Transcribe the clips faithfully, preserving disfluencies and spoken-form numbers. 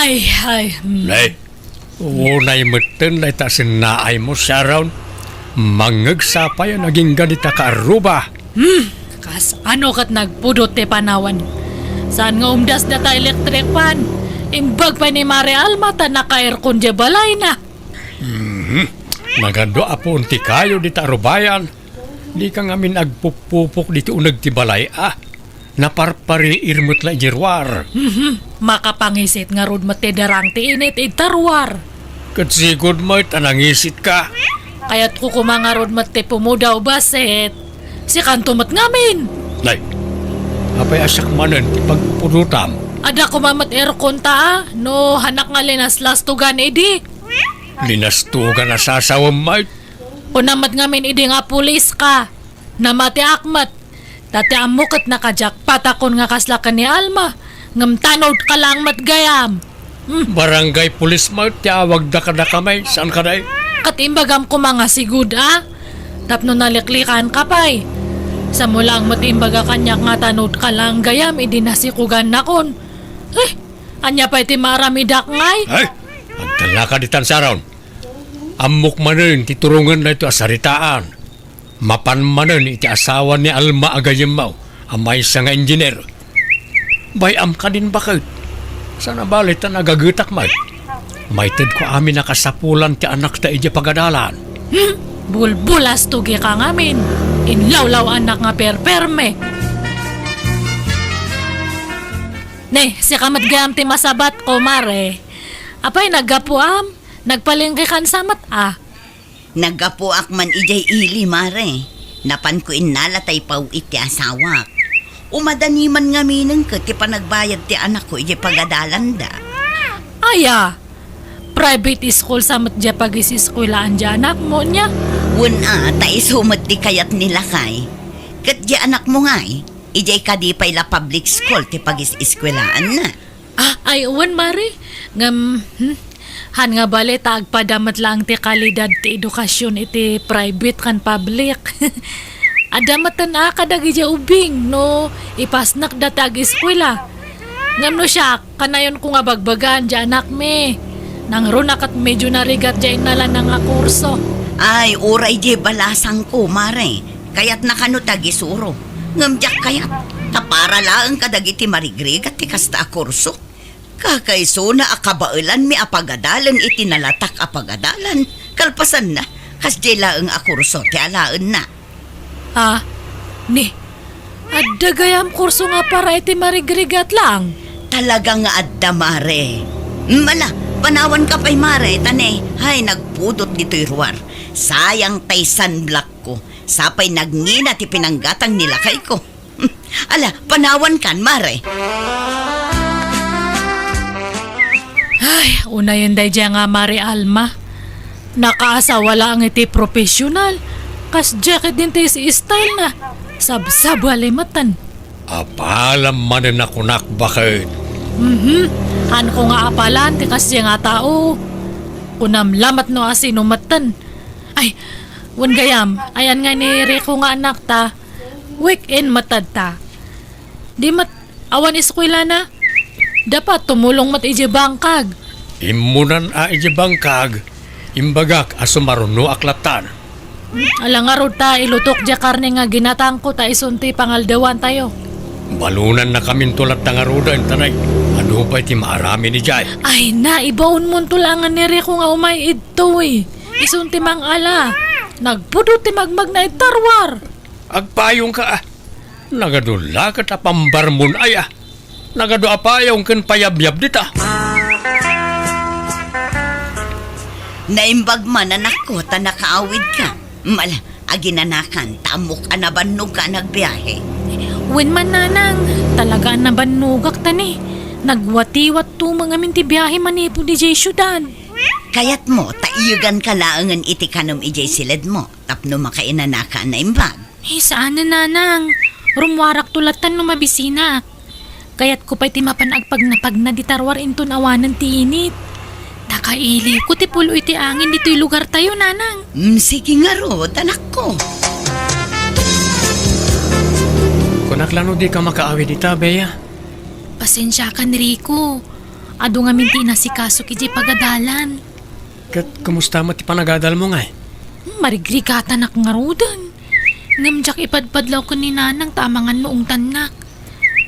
Ay, ay, hmm. Nay, unay metten dayta sennaaymo, Sharon. Mangngegsa pay a nagingga dita kaarruba. Hmm, kas ano ket nagpudot ti panawen. Saan nga umdas data electric fan? Imbag pay ni Mare Alma ta naka-aircon diay balayna. Mhm. Nagadu a puon ti kayo dita arubayan. Dika ngamin agpuppupok ditoy uneg ti balay, a. Naparpariir met la idiay ruar. Mhm. Makapangisit ngarud met ti darang ti init ita ruar. Ket sigud met a nangisitka. Kayatko koma ngarud met ti pumudaw, basit sikanto met ngamin. Nay, apay a siak manen ti pagpupudotam? Adda koma met aircon ta, a, no hanak nga linaslastogan idi. Linastogan a sasawem met. Kuna met ngamin idi nga puliska. Namatiak met. Ta ti ammo ket naka-jackpot akon nga kasla ken ni Alma. Ngem tanodka laeng met gayam. Hmm. Barangay pulis met ti awagda kadakami, saan kadi? Ket imbagam koma nga sigud, a? Tapno naliklikanka pay. Saanmo laeng met imbaga kaniak nga tanodka laeng gayam idi nasikogannakon. Eh, ania pay ti maaramidak ngay? Ay, agtalnaka ditan, Sharon. Ammok manen ti turongen daytoy a saritaan. Mapan manen iti asawa ni Alma a gayyemmo a maysa nga engineer. Bay-am kadin baket. Saan a bale ta nagagetak met. Maited ko amin a kasapulan ti anakta idiay pagadalan. Hmm? Bulbulastogika ngamin. Inlawlaw-anak nga perperme. Ne, sika met gayam ti masabatko, Mare. Apay, naggapuam? Nagpalengkekan sa met, a? Naggapuak man idiay ili, Mare. Napanko innala ta ipaw-it ti asawak. Umadani man ngaminen ket ti panagbayad ti anakko idiay pagadalanda. Aya, private school sa met diay pagiseskuelaan diay anakmo, nia? Wen a, ta isu met ti kayat ni lakay. Ket diay anakmo ngay, idiay kadi pay la public school ti pagiseskuelaanna. Ah, ay, wen, Mare. Ngem, hmm, han nga bale ta agpada met laeng ti kalidad ti edukasion iti private ken public. Adda metten a kadagidiay ubing no ipasnekda ti ageskuela. Ngem no siak, kanayonko nga bagbagaan diay anakmi. Nangruna ket medio narigat diay innalana nga kurso. Ay, uray diay balasangko, Mare. Kayatna kano ti agisuro. Ngem diak kayat, ta para laeng kadagiti marigrigat ti kasta a kurso. Kakaisuna a kabaelanmi a pagadalen iti nalatak a pagadalan. Kalpasanna, kasdiay laeng a kurso ti alaenna. Ah, ni, adda gayam kurso nga para iti marigrigat laeng? Talaga nga adda, Mare. Mm, ala, panawanka pay, Mare, ta ne, hay, nagpudot ditoy ruar. Sayang tay sunblock ko. Sapay nagngina ti pinanggatang ni lakayko. Ala, panawankan, Mare. Ay, unayen daydiay nga Mare Alma. Nakaasawa laeng iti profesional. Kasdiay ketdin ti style na. Sabsabali metten. Apalam manen a kunak, baket. Mhm. Hanko nga apalan ti kasdiay nga tao. Kunam lamet no asino metten. Ay, wen gayam, ayan nga ni Rico nga anakta, weekend met adda. Di met awan eskuelana. Dapat tumulong met idiay bangkag. Immunan a idiay bangkag, imbagak a sumarunoak lattan. Ala ngarud ta ilutok diay karne nga ginatangko ta isun ti pangaldawantayo. Balonannakaminto latta ngaruden, ta ne, adu pay ti maaramid idiay. Ay na, ibaonmonto laengen ni Rico nga umay idtoy. Isun ti mangala. Nagpudot ti magmagna ita ruar. Agpayongka, a. Nagadu la ket a pambarmon aya. Nagadu a payong ken payabyab dita. Naimbag man, anakko, ta nakaawidka. Mal, aginanakan, ta ammok a nabannogka a nagbiahe. Wen man, nanang, talaga a nabannogak ta ne. Nagwatiwat tumeng amin ti biahe manipud idiay siudad. Kayatmo, ta iyeganka laengen iti kanem idiay siledmo, tapno makainanaka a naimbag. Eh, saanen, nanang. Rummuarakto lattan no mabisinak. Kayatko pay ti mapan agpagnapagna dita ruar inton awanen ti init. Ta kailiwko ti pulo iti angin ditoy lugartayo, nanang. Mm, sige ngarud, anakko. Kunak la no dika makaawid ita, Bea. Pasensiakan, Rico. Adu ngamin ti inasikaso idiay pagadalan. Ket kumusta met ti panagadalmo ngay? Marigrigatanak ngaruden. Ngem diak ipadpadlaw ken ni Nanang ta amangan no ungtannak.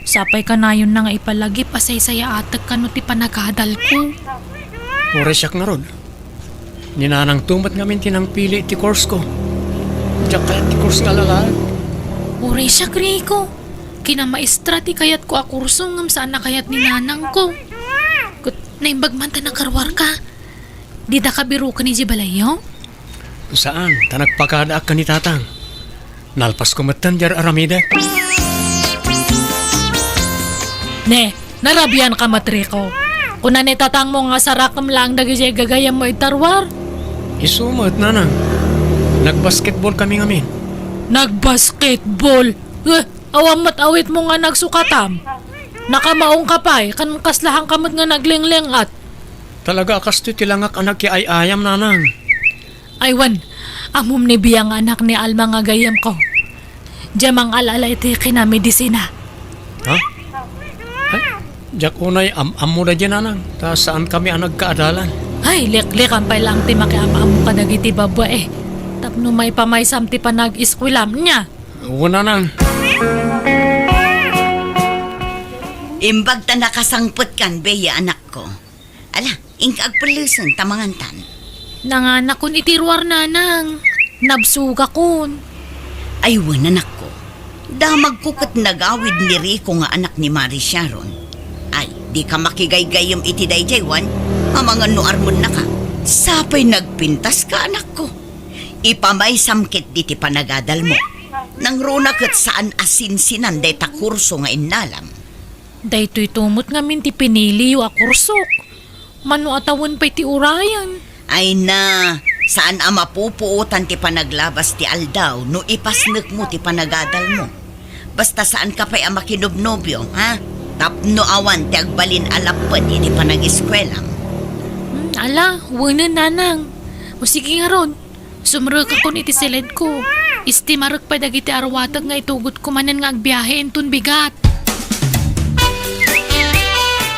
Sapay kanayonna nga ipalagip a saysayaatek kano ti panagadalko. Uray siak ngarud. Ni Nanangto met ngamin ti nangpili iti kursko. Diak kayat ti kurso nga alalaad. Uray siak, Rico. Kinamaestra ti kayatko a kurso ngem saan a kayat ni Nanangko. Ket naimbag man ta nakaruarka. Dida kabiruken idiay balayyo? Saan, ta nagpakadaak ken ni Tatang. Nalpasko metten diay aramidek. Ne, narabianka met, Rico. Kuna ni tatangmo nga sarakem laeng dagidiay gagayyemmo iti ruar. Isu met, Nanang. Nagbasketball kami ngamin. Nagbasketball? Eh, awan met awitmo nga nagsukatam. Nakamaongka pay, ken kaslahanka met nga naglingling-at. Talaga a kastoy ti langak a nagkiay-ayam, Nanang. Ay wen, ammom ni Bia nga anak ni Alma nga gayyemko. Diay mangal-ala iti kinamedisina. Ha? Ay, diak unay am-ammo daydiay, Nanang, ta saankami a nagkaadalan. Ay, liklikan pay laeng ti makiam-ammo kadagiti babbai. Tapno maipamaysam ti panag-eskuelam, nia? Wen, Nanang. Imbag ta nakasangpetkan, Bea, anakko. Ala, inka agpellesen ta mangantan. Nanganakon iti ruar, Nanang. Nabsogakon. Ay wen, anakko. Damagko ket nagawid ni Rico nga anak ni Mari Sharon. Ay, dika makigaygayyem iti daydiay wen? Amangan no armennaka. Sapay nagpintaska, anakko. Ipamaysam ketdi ti panagadalmo. Nangruna ket saan a sinsinan dayta kurso nga innalam. Daytoyto met ngamin ti piniliyo a kursok. Mano a tawen pay ti urayen? Ay na, saan a mapupuotan ti panaglabas ti aldaw no ipasnekmo ti panagadalmo. Basta saanka pay a makinobnobio, ha? Tapno awan ti agbalin a lapped iti panag-eskuelam. Hmm, ala, wenen, Nanang. O sige ngarud. Sumrekakon iti siledko. Estimarek pay dagiti aruatek nga itugotko manen nga agbiahe inton bigat.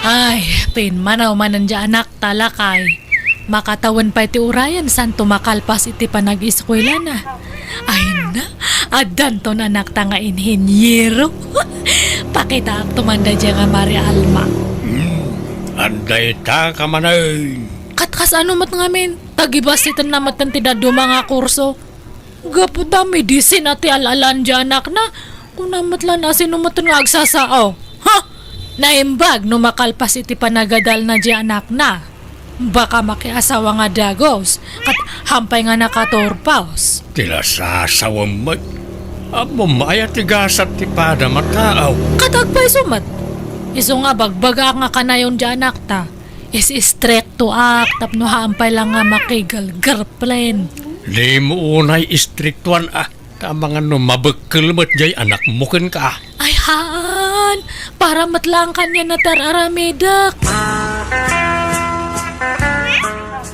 Ay, pimmanaw manen diay anakta, lakay. Makatawen pay ti urayen santo makalpas iti panag-eskuelana. Ay na, addanton anakta nga inheniero. Pakitaakto man daydiay nga Mari Alma. Hmm, adda ita ka manen. Kat kasano met ngamin? Tagibassitenna metten ti dadduma nga kurso. Gapu ta medisina ti al-alan diay anakna, kuna met la no sino metten nga agsasao. Ha? Naimbag no makalpas iti panagadalna diay anakna. Baka makiasawa nga dagus, ket hampay nga nakaturpos. Ti nasasawem met. Ammom aya ti gasat ti padam a taaw. Ket agpayso met. Isu nga bagbagaak nga kanayon diay anakta. Is-istriktoak tapno hampay la nga makigirlfriend. Dimo unay istriktoan a, ta amangan no mabekkel met diay anakmo kenka. Ay haan, para met laeng kaniana ti ar-aramidek.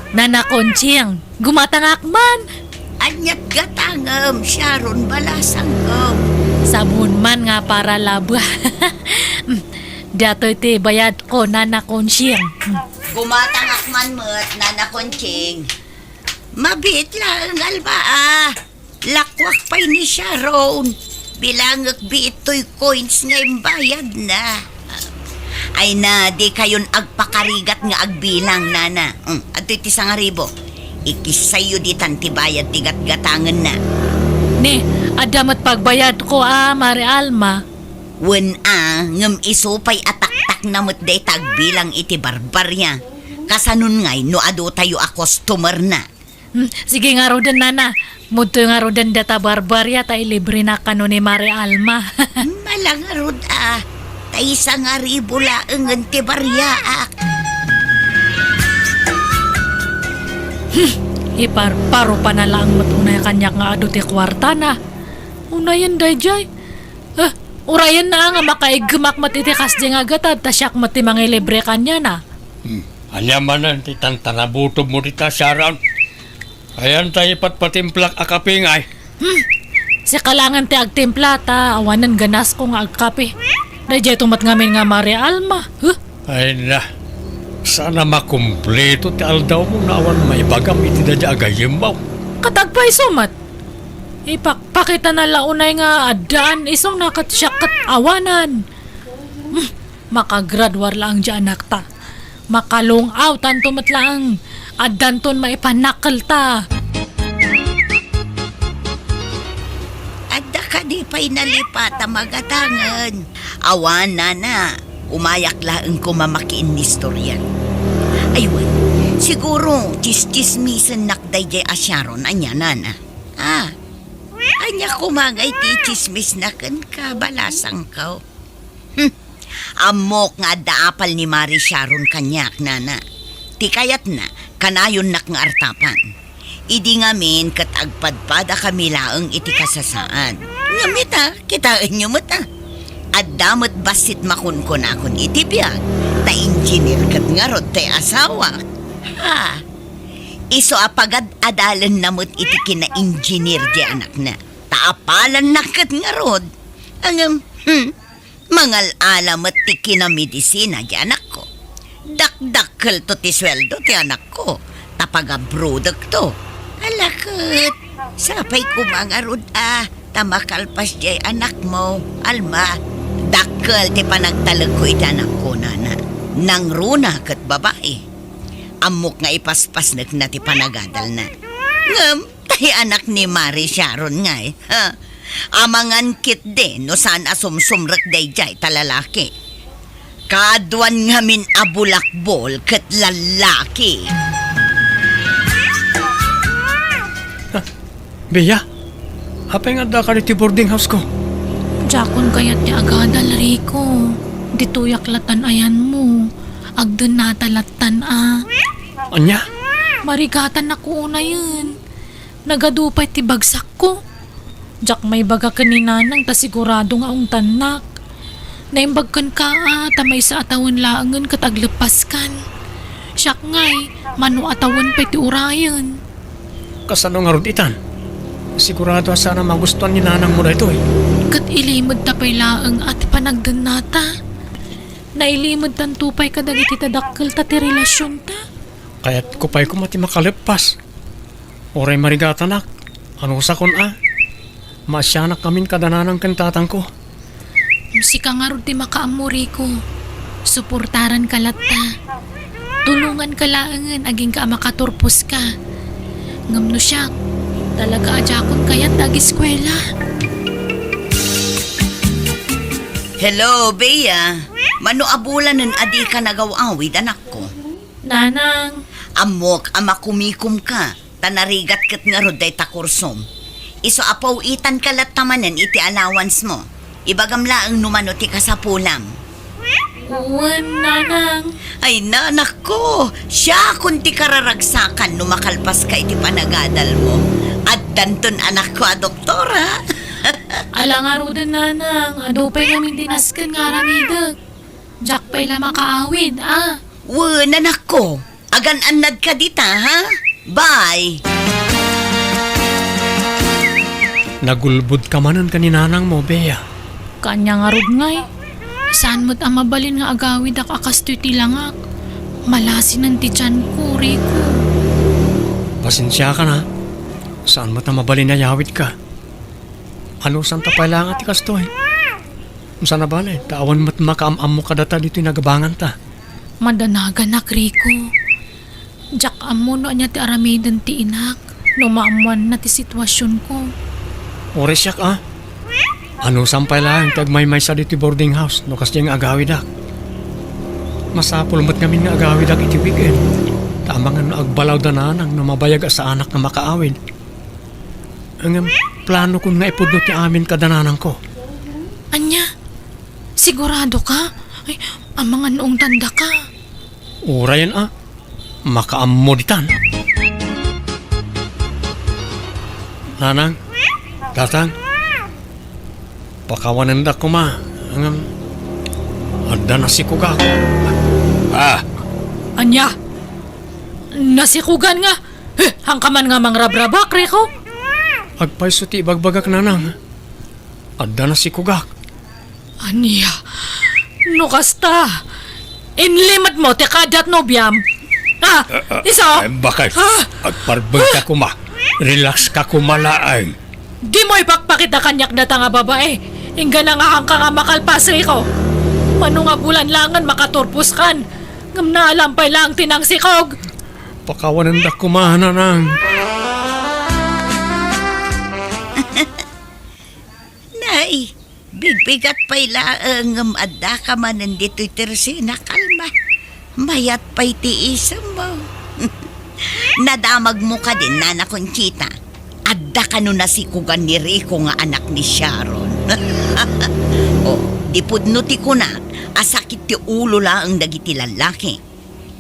Nana Conching, gumatangak man. Ania't gatangem, Sharon, balasangko. Sabon man nga para laba. Datoy ti bayadko, Nana Conching. Gumatangak man met, Nana Conching. Mabiit laeng, Alma, a. Lakuak pay ni Sharon. Bilangek biit toy coins nga imbayadna. Ay na, dikayon agpakarigat nga agbilang, Nana. Mm, adtoy ti sangaribu. Ikissayyo ditan ti bayad ti gatgatangenna. Ne, adda met pagbayadko a, Mari Alma. Wen a, ngem isu pay a taktakna met dayta agbilang iti barbaria. Kasanon ngay no adutayo a customerna? Hmm, sige ngaruden, Nana. Mudtoy ngaruden data barbaria ta ilibrena kano ni Mari Alma. Mala ngarud a, ta isangaribu laengen ti bariaak. Hmm, iparparo pay laeng met unay kaniak nga adu ti kuartana. Unayen daydiay. Eh, urayenna nga makaiggemak met iti kasdi nga gatad ta siak met ti mangilibre kaniana. Hmm. Ania manen ti tantanabutobmo dita, Sharon? Ayan ta ipatpatimplak a kape ngay. Hmm. Sika laengen ti agtimpla ta awanen ganasko nga agkape. Daydiayto met ngamin nga Mari Alma. Huh? Ay na. Saan a makumpleto ti aldawmo no awan maibagam iti daydiay a gayyemmo. Ket agpayso met. Ipakpakita na la unay nga addaan isu na ket siak ket awanan. Hmm, makagraduar laeng diay anakta. Makalung-awtanto met laeng. Addanton maipanakkelta. Adda kadi pay nalipat a magatangen? Awan, nana. Umayak laeng koma makiinnistorian. Ay, wen, siguro, tsistsismisennak daydiay a Sharon, ania, nana? Ah, ania koma ngay ti tsismisna kenka, balasangko? Hmm. Ammok nga adda apal ni Mari Sharon kaniak, nana. Ti kayatna, kanayonnak nga artapan. Idi ngamin ket agpadpadakami laeng iti kasasaad. Ngem ita, kitaenyo met a. Adda met bassit makunkunakon iti biag, ta engineer ket ngarud ti asawak. Ha! Isu a pagad-adalenna met iti kina-engineer ti anakna. Ta apalanna ket ngarud. Ngem, hmm, mangal-ala met ti kinamedisina ti anakko. Dakdakkelto ti sueldo ti anakko, ta pag-abroadekto. Ala ket, sapay koma ngarud a, ta makalpas diay anakmo, Alma. Dakkel ti panagtalekko iti anakko, nana. Nangruna ket babai. Ammok nga ipaspasnekna ti panagadalna. Ngem, tay anak ni Mari Sharon ngay, ha? Amangan ketdi no saan a sumsumrek daydiay ta lalaki. Kaaduan ngamin a bulakbol ket lallaki. Ah, Bea, apay nga addaka ditoy boarding house ko? Diakon kayat ti agadal, Rico. Ditoyak latan ayanmo. Agdennata latan a. Ania? Marigatan ako unayen. Nagadu pay ti bagsakko. Diak maibaga ken ni Nanang ta sigurado nga ungtannak. Naimbag kenka a ta maysa a tawen laengen ket agleppaskan. Siak ngay, mano a tawen pay ti urayen. Kasano ngarud itan? Sigurado a saan a magustuan ni Nanangmo daytoy. Ket ilimedta pay laeng a ti panagdennata. Nailimedtanto pay kadagiti dadakkelta ti relasionta. Kayatko pay koma ti makaleppas. Uray marigatanak, anusakon a. Maasianak ngamin kada nanang ken tatangko. Sika ngarud ti makaammo, Rico. Suportaranka latta. Tulonganka laengen agingga a makaturposka. Ngem no siak, talaga a diakon kayat ti ageskuela. Hello, Bea. Mano a bulanen a dika nagaw-awid, anakko? Nanang. Ammok a makumikomka, ta narigat ket ngarud dayta kursom. Isu a paw-itanka latta manen iti allowance mo. Ibagam laeng no mano ti kasapulam. Wen, Nanang. Ay, nanakko, siakon ti kararagsakan no makalpaska iti panagadal mo. Addanton anakko a doktora. Ala ngaruden, Nanang, adu pay ngamin ti nasken nga aramidek. Diak pay la makaawid, a. Wen, anakko, agan-annadka dita, ha? Bye! Nagulbodka manen ken ni nanangmo, Bea. Kaanya ngarud ngay, saan met a mabalin nga agawidak a kastoy ti langak. Malasinen ti tianko, Rico. Pasensiakan, a. Saan met a mabalin a yawidka. Anusanta pay laeng a ti kastoy? Saan a bale, ta awan met makaam-ammo kadata ditoy nagabanganta. Madanaganak, Rico. Diak ammo no ania ti aramiden ti inak no maammoanna ti situasionko. Uray siak, a. Anusam pay laeng ti agmaymaysa ditoy boarding house no kasdiay nga agawidak. Masapul met ngamin nga agawidak iti weekend, ta amangan no agbalaw da nanang no mabayag a saanak nga makaawid. Ngem, planokon nga ipudno ti amin kada nanangko. Ania? Siguradoka? Ay, amangan no ungtandaka. Urayen a, makaammo ditan. Nanang, tatang, pakawanendak koma, ngem, adda nasikogak. Ah! Ania? Nasikogan nga? Eh, haanka man nga mangrabrabak, Rico? Agpayso ti ibagbagak, nanang. Adda nasikogak. Ania? No kasta, Inlimedmo ti kadat nobiam. Ah, Ah, ah, isu? Ay, bakit? Ah! Agparbeng ka kuma. Relax ka kuma laeng. Dimo ipakpakita kaniak data nga babae. Inggana nga haanka nga makalpas, Rico. Mano nga bulan laengen makaturposkan. Ngem naalam pay laeng ti nangsikog. Pakawanendak kuma, Nanang. Nay, bigbigat pay laeng ngem addaka manen ditoy Tercena, kalma. Mayat pay ti isemmo. Nadamagmo kadin, Nana Conchita. Adda kano nasikogan ni Rico nga anak ni Sharon. Oh, di pudno ti kunak a sakit ti ulo laeng dagiti lallaki.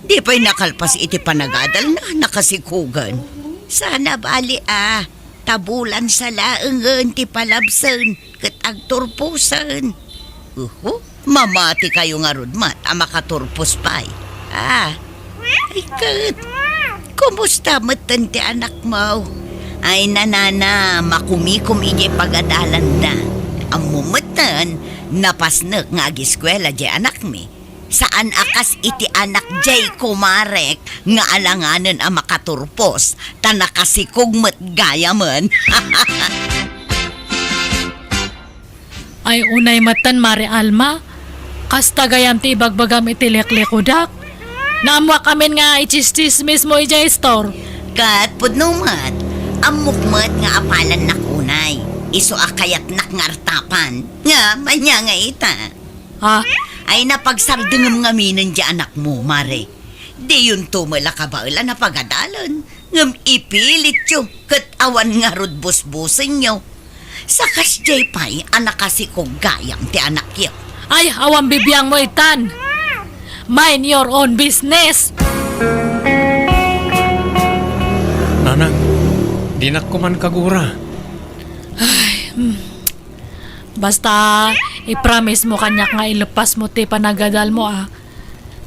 Di pay nakalpas iti panagadalna, nakasikogan. Saan a bali a, ta bulan sa laengen ti palabsen ket agturposen. Uhu, mamati kayo ngarud met a makaturpos pay. Ah, ay ket, kumusta metten ti anakmo? Ay, nanana, makumikom idiay pagadalanda. Ammo metten, napasnek nga agiskuela diay anakmi. Saan a kas iti anak diay kumarek nga alanganen a makaturpos, ta nakasikog met gayamen. Ay, unay metten, Mare Alma. Kasta gayam ti ibagbagam iti liklikudak. Naammoak amin nga itsistsismismo idiay store. Ket pudno met, ammok met nga apalannak unay. Isu a kayatnak nga artapan. Ngem ania nga ita? Ha? Ay, napagsardengem ngaminen diay anakmo, Mare. Diyonto met la kabaelan a pagadalen, ngem ipilityo ket awan ngarud busbusenyo. Sa kasdiay pay a nakasikog gayam ti anakyo. Ay, awan bibiangmo itan. Mind your own business. Nanang, dinak koman kagura. Ay, hmm. Basta, i-promise mo kaniak nga ileppasmo ti panagadalmo, a.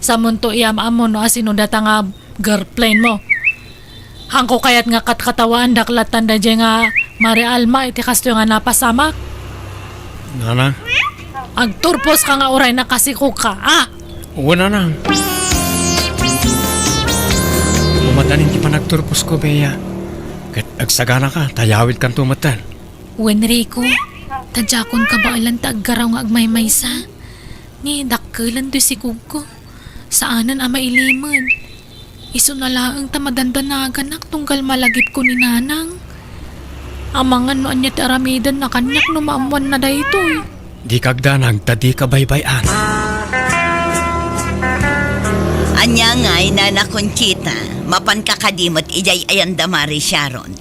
Samonto, iam-ammom no asino data nga girlfriendmo. Haanko kayat nga katkatawaandak latta daydiay nga Mare Alma iti kastoy nga napasamak. Nanang? Agturposka nga uray nakasikogka, a? Wen, Nanang. Umadanin ti panagturposko, Bea. Ket agsaganaka, ta yawidkanto metten. Wen, Rico, ta diakon kabaelan ta aggaraw nga agmaymaysa. Ni dakkelen toy sikogko. Saanen a mailimed. Isuna laeng ta madandanaganak tunggal malagipko ni Nanang. Amangan no ania ti aramidenna kaniak no maammoanna daytoy. Dika agdanag ta dika baybay-an. Ania ngay, Nana Conchita, mapanka kadi met idiay ayanda Mare Sharon?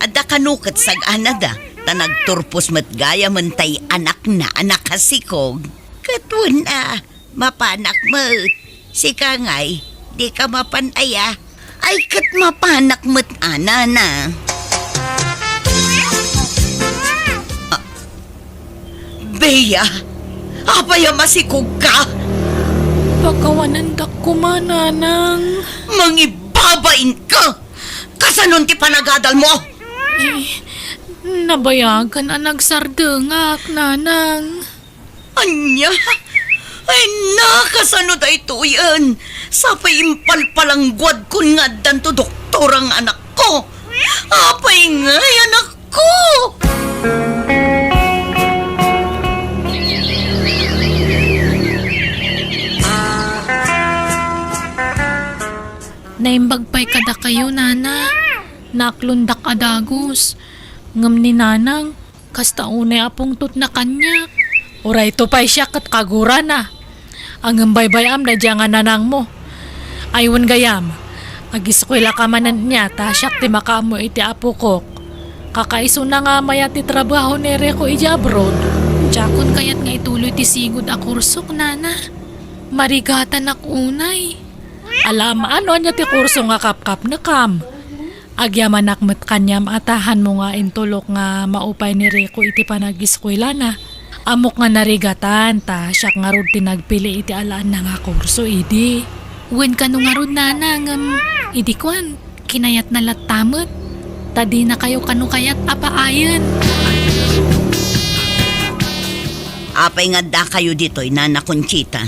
Adda kano ket sag-anada, ta nagturpos met gayamen tay anakna a nakasikog. Ket wen a, mapanak met. Sika ngay, dika mapan aya? Ay, ket mapanak met a, Nana. Ah, Bea, apay a masikogka? Pakawanendak koma, Nanang. Mangibabainka! Kasanon ti panagadalmo? Eh, nabayagan a nagsardengak, Nanang. Ania? Ay, na, kasano daytoyen? Sapay impalpalangguadkon nga addanto doktora nga anakko. Apay ngay, anakko? Naimbag pay kadakayo, Nana. Naaklondak a dagus. Ngem ni Nanang, kasta unay a pungtotna kaniak. Urayto pay siak ket kagurana. Ngem baybay-am daydiay nga nanangmo. Ay wen gayam, agiskuelaka manen nia ta siak ti makaammo iti apokok. Kakaisuna nga mayat ti trabaho ni Rico idiay abroad. Diakon kayat nga ituloy ti sigud a kursok, Nana. Marigatanak unay. Alam, ano ania ti kurso nga kapkapnekam? Agyamanak met kaniam a ta hanmo nga intulok nga maupay ni Rico iti panagiskuelana. Ammok nga narigatan, ta siak ngarud ti nagpili iti alaenna nga kurso idi. Wen kano ngarud, Nana, ngem idi kuan, kinayatna latta met, ta dinakayo kano kayat a paayen. Apay nga addakayo ditoy, Nana Conchita?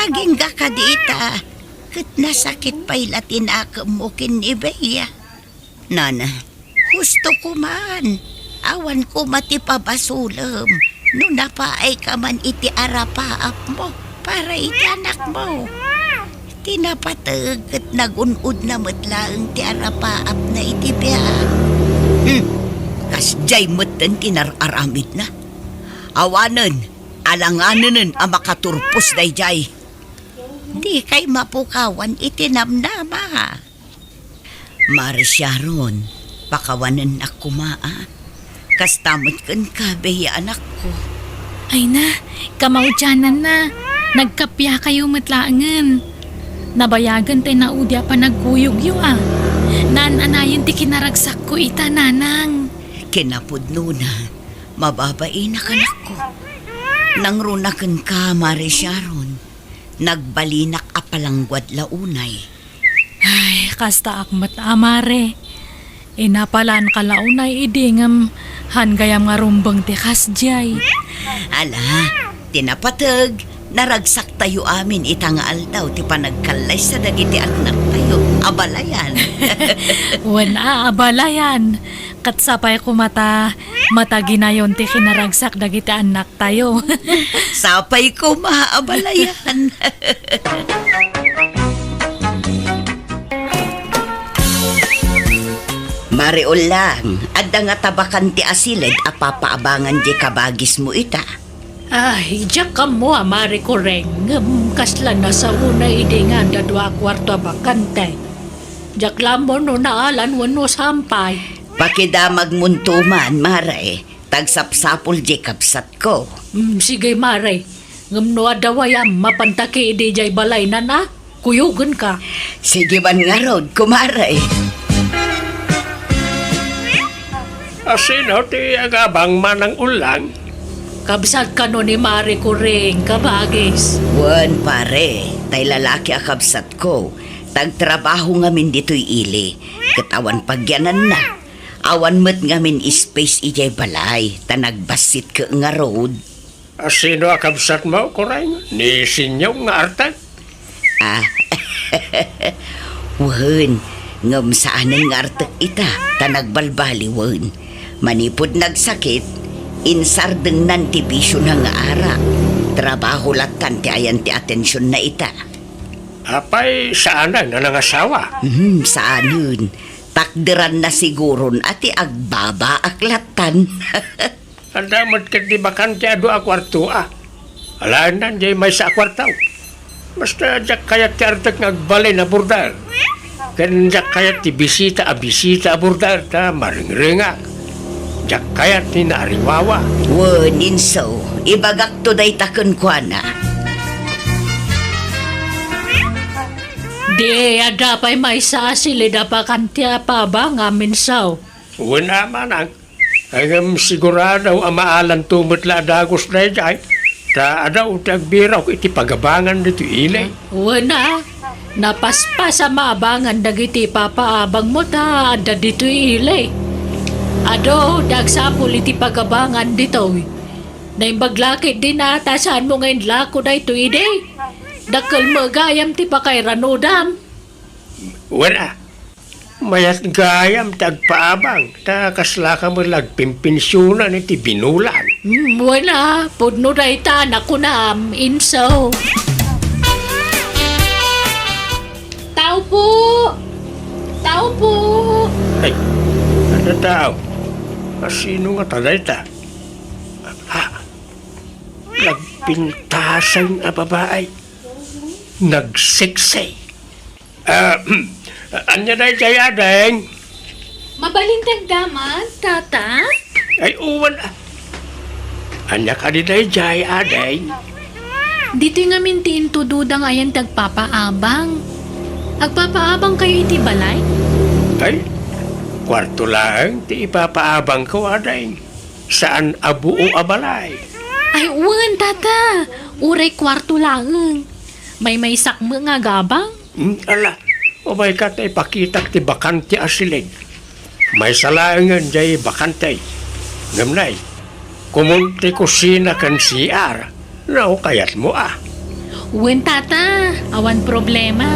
Agingga kadi ita, ket nasakit pay la ti nakemmo ken ni Bea. Nana, husto ko man. Awan koma ti pabasolem no napaay ka man iti arapaapmo para iti anakmo. Ti napateg ket nagun-odna met laeng ti arapaapna iti biag. Hmm, kasdiay metten ti nar-aramidna. Awanen, alanganenen a makaturpos daydiay. Dikay mapukawan iti namnama. Mare Sharon, pakawanennak koma a. Kasta met kenka, Bea, anakko. Ay na, kamaudiananna. Nagkappiakayo met laengen. Nabayagen ti naudi a panagkuyogyo a. Naan-anayen ti kinaragsakko ita, nanang. Kinapudnona, mababainak, anakko. Nangruna kenka, Mare Sharon. Nagbalinak a palangguad la unay. Ay, kastaak met a, Mare. Inapalanka la unay idi ngem han gayam nga rumbeng ti kasdiay. Ala, ti napateg, naragsaktayo amin ita nga aldaw ti panagkallaysa dagiti annaktayo. Abalayan. Wen a, abalayan. Ket sapay koma ta mataginayon ti kinaragsak dagiti annak tayo. Sapay koma, abalayan. Mare Ulang, adda ngata bakante a siled a papaabangan diay kabagismo ita? Ay, diak ammo a, Mare Kureng, ngem kasla nasaona idi nga adda dua a kuarto a bakante. Diak la ammo no naalan wenno sampay. Pakidamagmonto man, Mare. Tagsapsapul diay kabsatko. Mm, sige, Mare. Ngem no adda wayam, mapantaki idiay balaynan a, kuyogenka. Sige man ngarud, kumare. A, sino ti agabang, Manang Ulang? Kabsat kano ni Mare Kuring, kabagis. Wen, pare, tay lalaki a kabsatko. Tagtrabaho ngamin ditoy ili, ket awan pagyananna. Awan met ngamin space idiay balay, ta nagbassit ket ngarud. A, sino a kabsatmo, Kureng? Ni Sinyong nga artek? Ah, wen, ngem saanen nga artek ita, ta nagbalbaliwen. Manipud nagsakit, insardengnan ti bisiona nga arak. Trabaho lattan ti ayan ti atensionna ita. Apay, saanen a nangasawa? Mhm, saanen. Takderanna siguron a ti agbabaak lattan. Adda met ketdi bakante a dua a kuarto a. Alaennan diay maysa a kuarto. Basta diak kayat ti artek nga agbalin a border. Ken diak kayat ti bisita a bisita a border ta maringrengak. Diak kayat ti naariwawa. Wen, inso, ibagakto dayta kenkuana. Di, adda pay maysa a siled a bakante a paabangam, inso. Wen a, manang. Ngem sigurado a maalanto met la a dagus daydiay, ta adu ti agbirok iti pagabangan ditoy ili. Wen a, napaspas a maabangan dagiti papaabangmo ta adda ditoy ili. Adu ti agsapul iti pagabangan ditoy. Naimbag la ketdin a ta saanmo nga inlako daytoy idi. Dakkel met gayam ti pakairanudam. Wen a, mayat gayam ti agpaabang, ta kaslaka met la agpinpensionan iti binulan. Mm, wen a, pudno dayta a nakunam, inso. Tao po! Tao po! Ay, adda tao. A, sino ngata dayta? Ha? Nagpintasay a babai. Nagseksi. Ah, ania daydiay, ading? Mabalin ti agdamag, tata? Ay, uwan, ah. Ania kadi daydiay, ading? Ditoy ngamin ti intudoda nga ayan ti agpapaabang. Agpapaabangkayo iti balay? Ay, kuarto laeng ti ipapaabangko, ading. Saan a buo a balay. Ay, wen, tata. Uray kuarto laeng. Maymaysak met nga agabang. Hmm, ala, umayka ta ipakitak ti bakante a siled. Maysa laengen diay bakante. Ngem nay, komon ti kusina ken C R, no kayatmo a. Wen, tata, awan problema.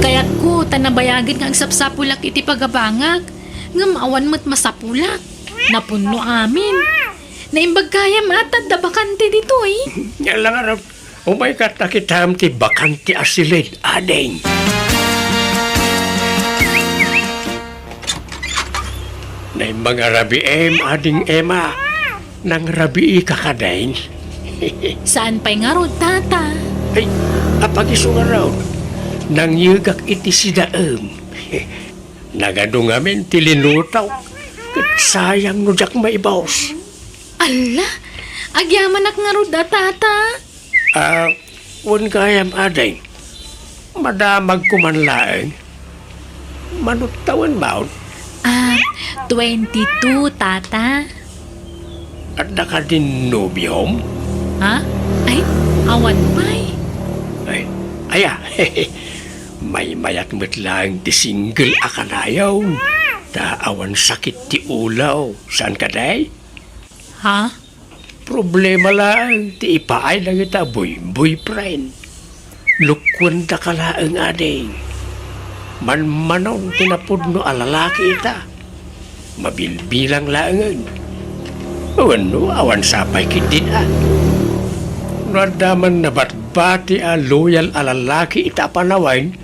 Kayatko ta nabayagen nga agsapsapulak iti pagabangak, ngem awan met masapulak. Napunno amin. Naimbag gayam a ta adda bakante ditoy. Ania la ngarud, umayka ta kitam ti bakante a siled, ading. Naimbag a rabiim, ading Emma. Nangrabiika kadin? Saan pay ngarud, tata? Ay, apag-isu ngarud, nangyegak iti sidaem. Nagadu ngamin ti linutok, ket sayang no diak maibus. Alla, agyamanak ngarud a, tata. Ah, wen gayam, ading. Madamagko man laeng. Mano tawenmo? Ah, twenty-two, tata. Adda kadin nobiom? Ha? Ay, awan pay. Ay, aya. Maymayat met laeng ti single a kanayon. Ta awan sakit ti ulo. Saan kadi? Ha? Problema laeng ti ipaay dagita boy-, boyfriend. Lukkuendaka laeng, ading. Manmanon ti napudno a lalaki ita. Mabilbilang laengen. Wenno, awan sapay ketdin a. No adda man nabatbati a loyal a lalaki ita a panawen,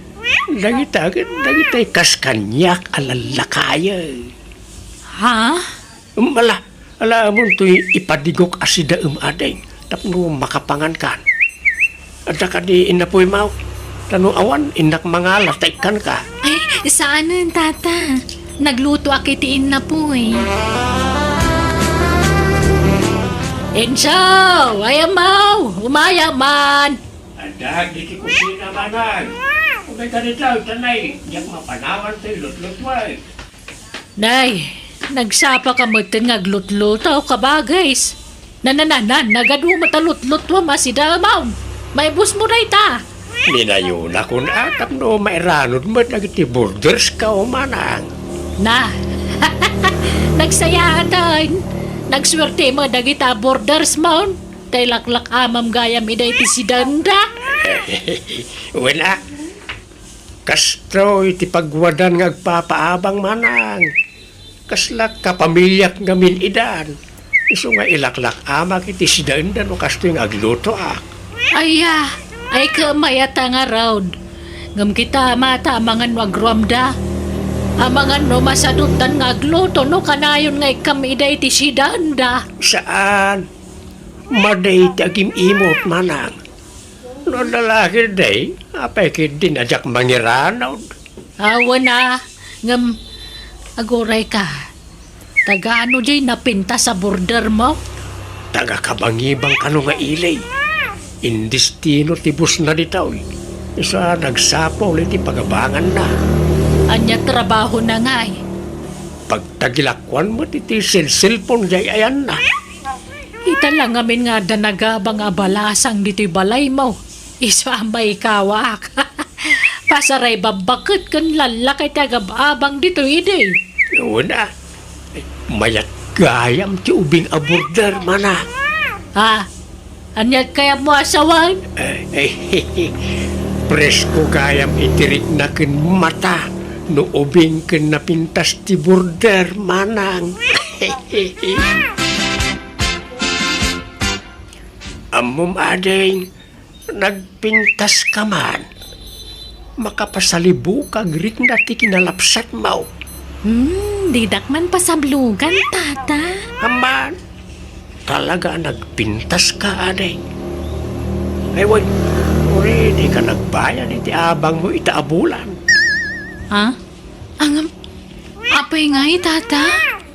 dagita ket dagitay kas kaniak a lallakayen. Ha? Ala, ala, amontoy ipadigok a sidaem, ading, tapno makapangankan. Adda kadi innapuy, maw? Ta no awan, innak mangala ta ikkanka. Ay, saanen, tata. Naglutoak iti innapuy. Encho! Ay, amaw! Umaya man! Adda ditoy kusina, manang. Umayka dita, tanay, diak mapanawan toy lutlutuay. Nay, nagsapaka metten nga aglutluto, kabagis. Nanananan, nagadu met a lutlutuam a sidaem. Maibusmo dayta. Ninayonakon a tapno mairanod met dagiti bordersko, manang. Na, nagsayaaten. Nagsuerte met dagita bordersmon. Tay laklak-amam gayam idiay ti sidaenda. Wen a, kastoy ti pagwadan nga agpapaabang, manang. Kasla kapamiliak ngamin idan. Isu nga ilaklak-amak iti sidaenda no kastoy nga aglutoak. Aya, ay ket mayat a ngarud. Ngem kita, mata, amangan no agruamda. Amangan no masadutdan nga agluto no kanayon nga ikkam idiay ti sidaenda. Saan? Madi ti agim-imot, manang. No adda la ketdi, apay ketdin a diak mangiranod? Awan a, ngem agurayka. Tagano diay napintas a bordermo? Taga-Kabangibang kano nga ili. Indistino ti busna ditoy. Isu a nagsapul iti pagabanganna. Ania trabahona ngay? Pagtagilakuan met iti selselpon diay ayanna. Ita la ngamin nga adda nagabang a balasang ditoy balaymo. Isu a maikawak. Pasaray babbaket ken lallakay ti agab-abang ditoy idi. Wen a. Mayat gayam ti ubing a border, manang. Ha? Ania ti kayatmo a sawen? Eh, eh, presko gayam iti rikna ken mata no ubing ken napintas ti border, manang. Ammom, ading, nagpintaska man. Makapasalibukag rikna ti kinalapsatmo. Hmm, didak man pasablugan, tata. Amman, talaga a nagpintaska, ading. Ay, wen, uray dika nagbayad iti abangmo ita a bulan. Ha? Ngem, apay ngay, tata?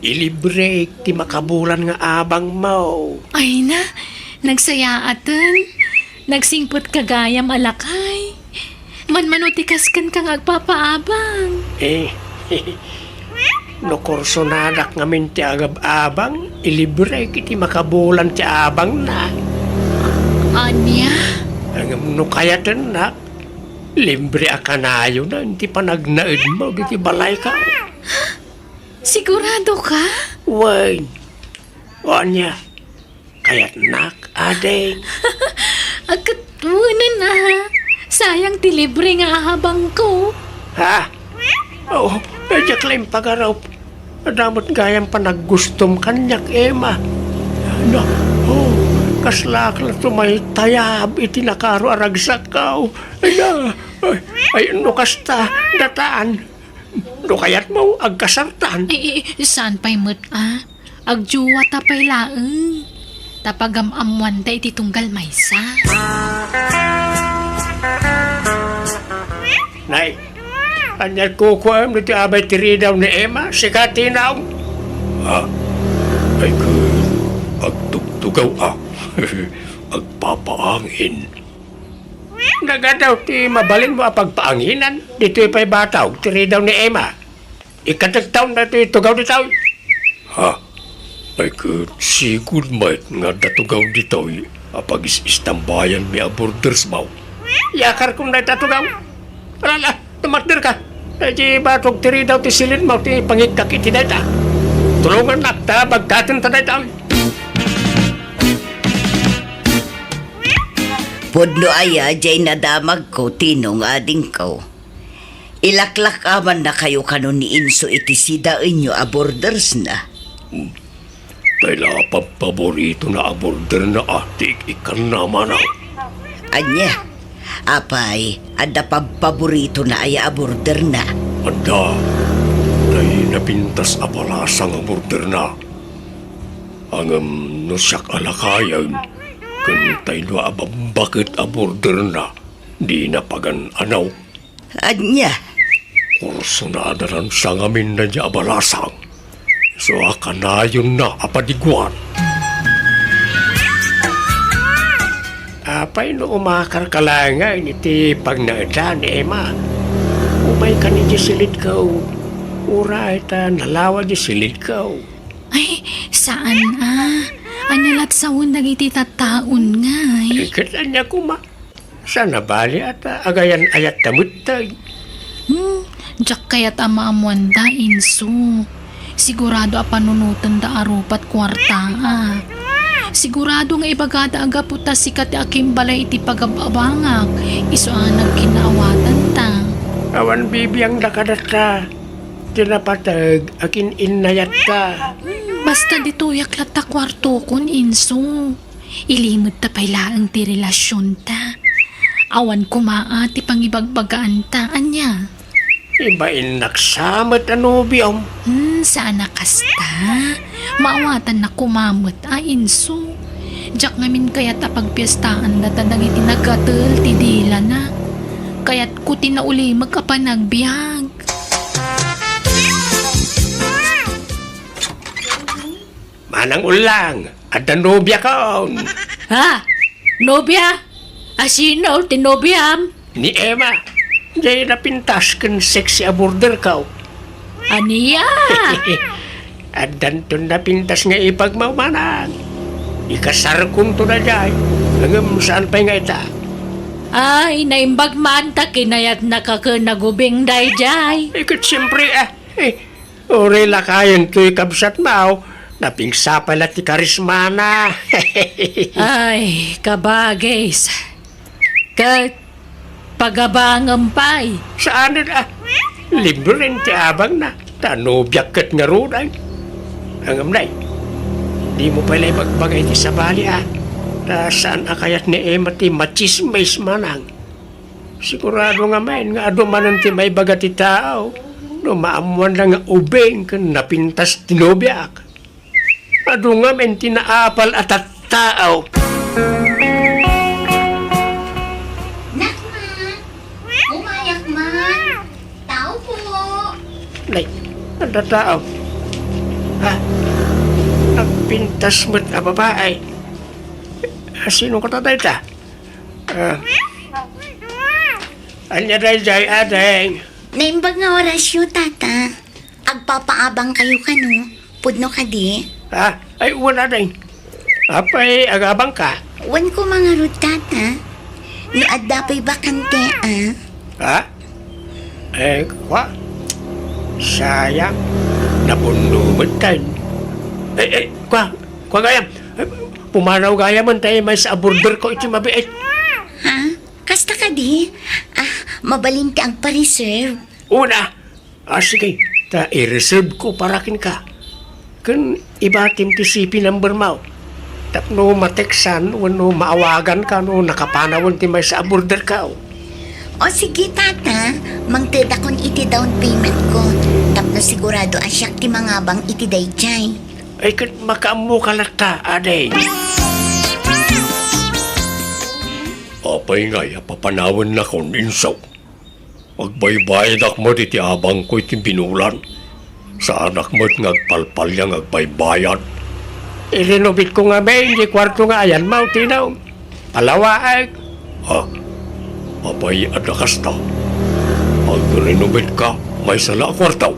Ilibrek ti makabulan nga abangmo. Ay na, nagsayaaten. Nagsingpetka gayam a lakay. Manmano ti kaskenka nga agpapaabang? Eh, no kursonadak ngamin ti agab-abang, ilibrek iti makabulan ti abangna. Ania? Ngem no kayatennak, libre a kanayonan ti panagnaedmo ditoy balayko. Siguradoka? Wen. O ania, kayatnak, ading? Ket Wen a, sayang ti libre nga ahabangko. Ha? Oh, diak la impagarup. Adda met gayam panaggustom kaniak, Emma. Na, oh, kaslaak la tumaytayab iti nakaro a ragsakko. Ay, ay, ay, no kasta, datan. No kayatmo, agkasartan. Ay, ay, saan pay met, a? Agjuwata pay laeng. Ta pagam-ammoanda iti tunggal maysa. Nay, ania kukuam ditoy abay ti ridaw ni Emma? Sika ti naong. Ha? Ay, ket agtugtugaw a. Agpapaangin. Nagadaw ti mabalinmo a pagpaanginan. Ditoy pay batog ti ridaw ni Emma. Ikkatektaon daytoy tugaw ditoy. Ha? Ay ket sigud met nga adda tugaw ditoy a pagis-istambayanmi a bordersmo. Yakarkon dayta tugaw. Alala, tumakderka. Ay, ti batog ti ridaw ti silitmo ti pangikkak iti dayta. Tulongannak ta bagkatenta dayta. Pudno aya jay nadamagko, Tinong, adingko. Ilaklak-amannakayo kano ni Inso iti sidaenyo a bordersna. Hmm. Tay la, pabpaboritona a borderna a ti ik-ikkanna, manang. Ania? Apay, adda pabpaboritona aya a borderna? Adda. Tay napintas a balasang a borderna. Ngem no siak a lakayen, ken tay dua a bambaket a borderna, dina pagan-anaw. Ania? Kursonada nan sangamin daydiay a balasang. Isu a kanayonna a padiguan. Apay no umakarka laengen iti pagnaedda ni Emma? Umayka idiay silidko. Uray ta nalawa diay silidko. Ay, saan a. Ania la't sawen dagiti tattaon ngay? Ay, ket ania koma? Saan a bali a ta agayan-ayatta metten. Hmm, diak kayat a maammoanda, Inso. Sigurado a panunotenda a rupat kuarta a. Sigurado nga ibagada a gapu ta sika ti akimbalay iti pagab-abangak, isu a nagkinnaawatanta. Awan bibiangda kadatta. Ti napateg a kin-innayatta. Hmm, basta ditoyak latta kuartokon, Inso. Ilimedta pay laeng ti relasionta. Awan koma a ti pangibagbagaanta, ania? Ibainnak sa met a nobiom. Hmm, saan a kasta. Maawatannak koma met a, Inso. Diak ngamin kayat a pagpiestaanda ta dagiti nagatel ti dilana. Kayatko ti naulimek a panagbiag. Manang Ullang, adda nobiakon. Ha? Nobia? Asino ti nobiam? Ni Emma. Diay napintas ken sexy a borderko. Ania? Addanton napintas nga ipagmawmanan. Ikasarkonto daydiay. Ngem saan pay nga ita? Ay, naimbag man ta kinayatnaka ken nagubing daydiay. Ay, ket siempre, ah. Eh, Uray lakayen toy kabsatmo, napigsa pay la ti karismana. Ay, kabagis. Ket pagabangem pay. Saanen a. Libre ti abangna. Ta nobiak ket ngaruden. Ngem nay, dimo pay la ibagbaga iti sabali a. Ta saan a kayat ni Emma ti matsismis manang. Sigurado ngamin nga adu manen ti maibaga ti tao no maammoanda nga ubing ken napintas ti nobiak. Adu ngamin ti naapal a tattao. Nakma! Umayak man! Tao po! Nay, adda tao. Ha? Nagpintas met a babae. Asino kata dayta? Ah. Ania daydiay, ading? Naimbag nga orasyo, tata. Agpapaabangkayo kano? Pudno kadi? Ah, ay, wen, ading. Apay, agabangka? Wen koma ngarud, tata. No adda pay bakante, a. Ha? Eh, kwa? Sayang. Napunno met tayo. Eh, eh, kwa? Kwa gayam? Eh, pumanaw gayamen tayo maysa a borderko iti mabiit. Ha? Kasta kadi? Ah, mabalin ti agpa-reserve. Una, ah, sige, ta i-reserve ko para kenka. Ken ibatim ti C P number mo. Tapno ma-textan wenno maawaganka no nakapanawen ti maysa a border ka. O sige, tata, mangtedakon iti down payment ko. Tapno sigurado a siak ti mangabang iti daydiay. Ay, ket makaammoka latta, ading. Apay ngay a papanawennakon, inso? Agbaybayadak met iti abangko iti binulan. Saanak met nga agpalpalia nga agbaybayad. I-renovatesko ngamin diay kuarto nga ayanmo, Tino. Palawaek. Ha? Apay adda kasta? Agrenovatetka maysa la a kuarto?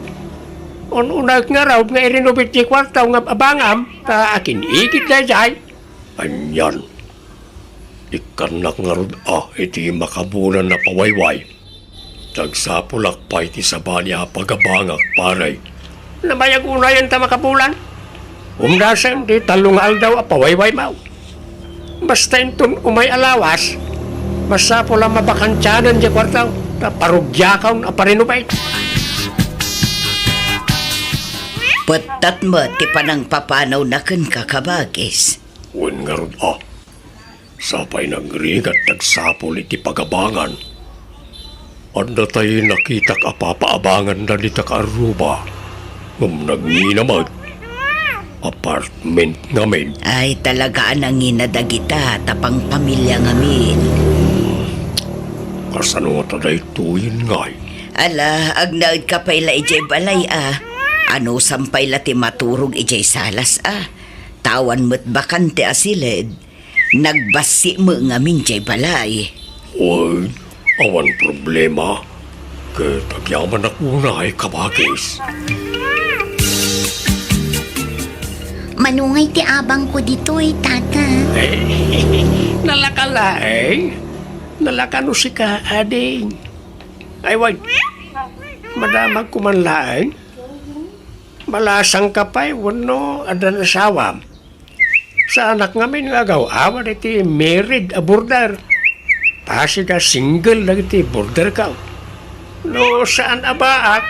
Un-unaek ngarud nga i-renovate diay kuarto nga abangam, ta akin-igid daydiay. Anian? Ikkannak ngarud a iti makabulan a pawayway. Agsapulak pay ti sabali a pagabangak, pare. Namayag unayen ta makabulan? Umdasen ti tallo nga aldaw a pawaywaymo. Basta inton umay a lawas, masapul a mabakantianan diay kuarto, ta parugiakon a pa-renovate. Pettat met ti panangpapanawna kenka, kabagis. Wen ngarud a, sapay nagrigat ti agsapul iti pagabangan. Adda tay nakitak a papaabanganda dita kaarruba, ngem nangina met. Apartment ngamin. Ay, talaga a nangina dagita, ta pangpamilia ngamin. Kasano ngata daytoyen ngay? Ala, agnaedka pay la idiay balay a. Anusam pay la ti maturog idiay salas a. Ta awan met bakante a siled. Nagbassi met ngamin diay balay. Wen, awan problema. Ket agyamanak unay, kabagis. Mano ngay ti abangko ditoy, tata? Eh, nalaka laeng. Nalaka no sika, ading. Ay, wen. Madamagko man laeng. Malasangka pay wenno addan asawam? Saanak ngamin nga agaw-awat iti married a border. Pasig a single dagiti border ka. No saan a baak,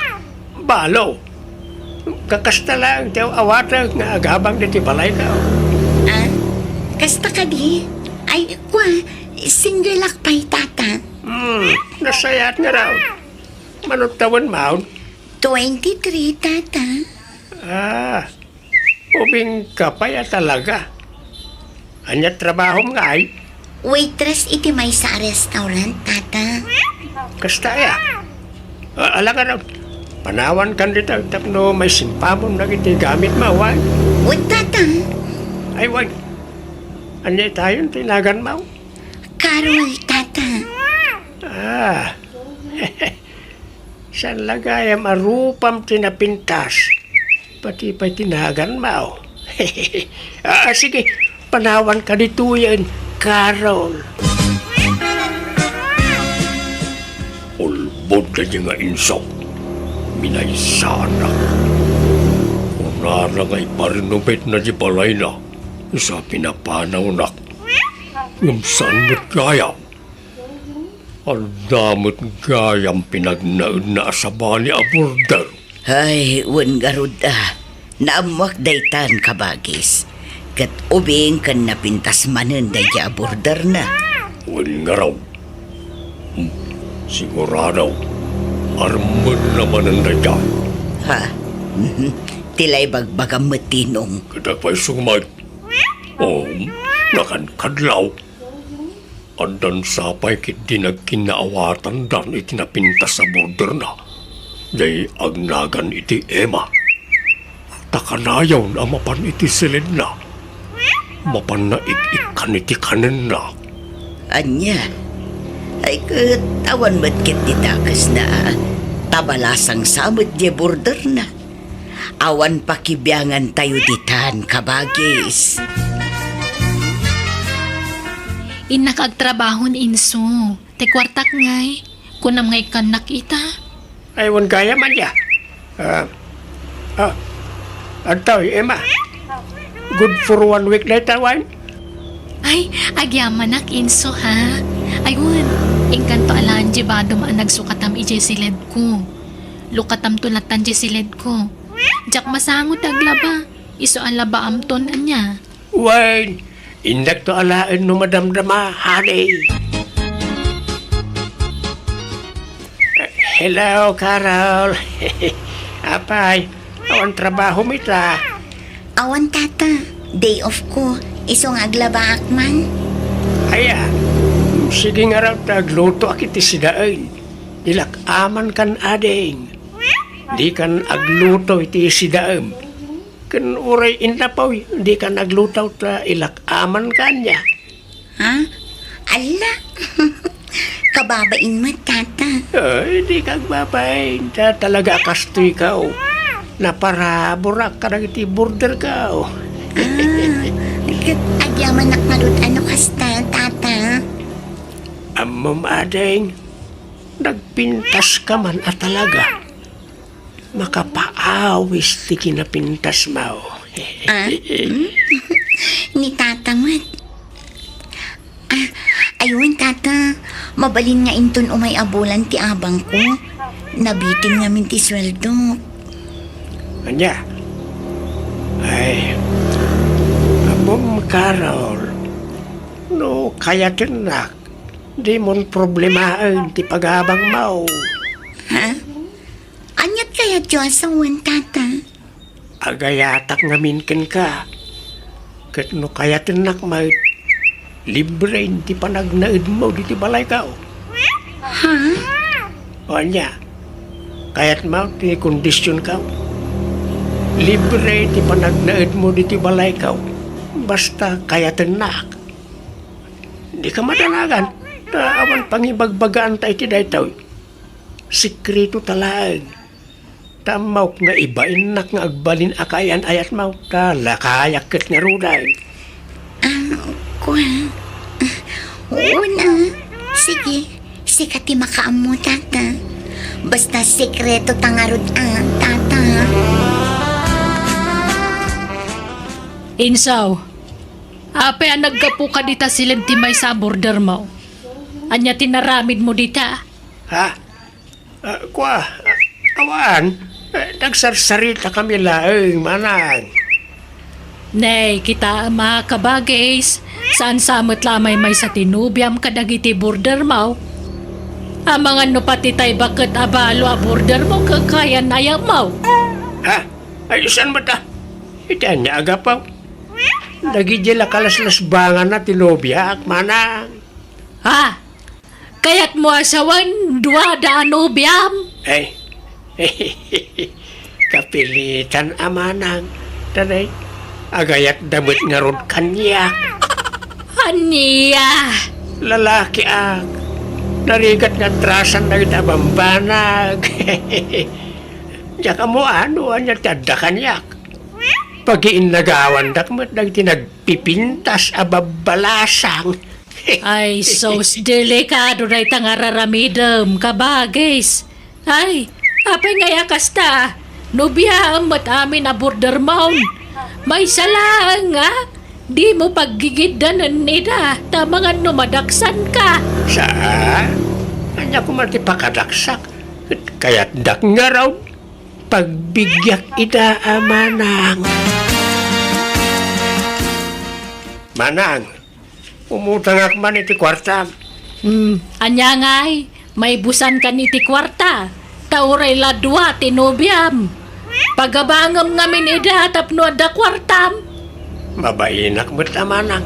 balo. Kakasta laeng ti aw-awatek nga agabang ditoy balayka. Ah, kasta kadi? Ay, kua, single ak pay, tata. Hmm, nasayaat ngarud. Mano tawen maon? Twenty-three, tata. Ah, ubingka pay a talaga. Ania trabahom ngay? Waitress iti maysa a restaurant, tata. Kasta aya? Ah, ala ngarud, panawankan dita tapno maisimpamon dagiti gamitmo, wen? Wen, tata. Ay, wen. Ania itayon ti naganmo? Carol, tata. Ah. Saan la gayam a rupam ti napintas? Pati pay ti naganmo. Ah, sige, panawanka ditoyen, Carol. Ulbod daydi nga inso. Minaysaannak. Kunana nga ipa-renovatena diay balayna, isu a pinapanawnak. Ngem saan met gayam? Adda met gayam pinagnaedna a sabali a border. Ay, wen ngarud a, naammoak daytan, kabagis. Ket ubing ken napintas manen daydi a borderna. Wen ngarud. Hmm, sigurado, armenna manen dayta. Ha? Mhm. Ti la ibagbagam met, Tinong. Ket apay isu met? O, nakankadlaw. Addan sapay ketdi nagkinnaawatandan iti napintas a borderna. Diay agnagan iti Emma. Ta kanayon a mapan iti siledna. Mapanna ik-ikkan iti kanenna. Ania? Ay ket, awan met ketdi dakesna. Ta balasang sa met diay borderna. Awan pakibiangantayo ditan, kabagis. Innak agtrabaho ni Inso. Ti kuartak ngay, kunam nga ikkannak ita. Ay, wen gayam aya. Ah, ah, adtoy, Emma. Good for one week dayta, wen? Ay, agyamanak, Inso, ha? Aywan, inkanto a laeng ti badom a nagsukatam idiay siledko. Lukatamto lattan diay siledko. Diak masango ti aglaba, isu a labaamton ania. Wen, indakto alaen no madamdama, honey. Hello, Carol. Apay, awan trabahom ita? Awan, tata. Day off ko. Isu nga aglabaak man. Aya, sige ngarud ta aglutoak iti sidaen. Ilak-amankan, ading. Dikan agluto iti sidaem. Ken uray innapoy, dikan agluto ta ilak-amankan ania. Ha? Alla! Kababain met, tata. Ay, dika agbabain. Ta talaga a kastoyko. Naparaburak kadagiti borderko. Ah, ket agyamanak ngarud a no kasta, tata. Ammom, ading, nagpintaska man a talaga. Makapaawis ti kinapintasmo. Ah? Hmm? Ni tata met. Ah, aywan, tata. Mabalin nga inton umay a bulan ti abangko. Nabitin ngamin ti sueldo. Ania? Ay, ammom, Carol, no kayatennak, dimon problemaen ti pag-abangmo. Ha? Aniat kayatyo a sawen, tata? Agayatak ngamin kenka. Ket no kayatennak met, libre ti panagnaedmo ditoy balayko. Ha? O ania? Kayatmo ti kondisionko? Libre ti panagnaedmo ditoy balayko. Basta kayatennak. Dika madanagan. Ta awan pangibagbagaanta iti daytoy. Sekreto ta laeng. Ta ammok nga ibainnak nga agbalin a kaayan-ayatmo, ta lakayak ket ngaruden. Ah, kua. Ah, oo na. Sige, sika ti makaammo, tata. Basta sekreto ta ngarud, ah, tata. Insaw, apay a naggapuka dita siled ti maysa a bordermo? Ania ti naramidmo dita? Ha? Ah, kua, ah, awan. Eh, nagsarsaritakami laeng, manang. Nay, kitaem a kabagis, saan sa met la a maymaysa ti nobiam kadagiti bordermo. Amangan no pati tay baket a balo a bordermo ket kaayan-ayatmo. Ha? Ay, saan met a? Iti ania a gapu? Dagidi la kalaslasbanganna ti nobiak, manang. Ha? Kayatmo a sawen, duada a nobiam? Ay, kapilitan a manang. Tanay, agayatda met ngarud kaniak. Ania? Lalakiak. Narigat nga atrasan dagiti a bambanag. Diak ammo no ania ti adda kaniak. Pagiinnagawandak met dagiti nagpipintas a babbalasang. Ay, sus, delikado dayta nga raramidem, kabagis. Ay, apay ngay a kasta? Nobiaem met amin a bordermon. Maysa laeng, a? Dimo paggigiddanen ida, ta amangan no madaksanka. Saan? Ania koma ti pakadaksak? Kayatdak ngarud, pagbigiak ida a manang. Manang, umutangak man iti kuartam. Hmm, ania ngay? Maibusankan iti kuarta, ta uray la dua ti nobiam. Pagabangem ngamin ida tapno adda kuartam. Mabainak met a manang.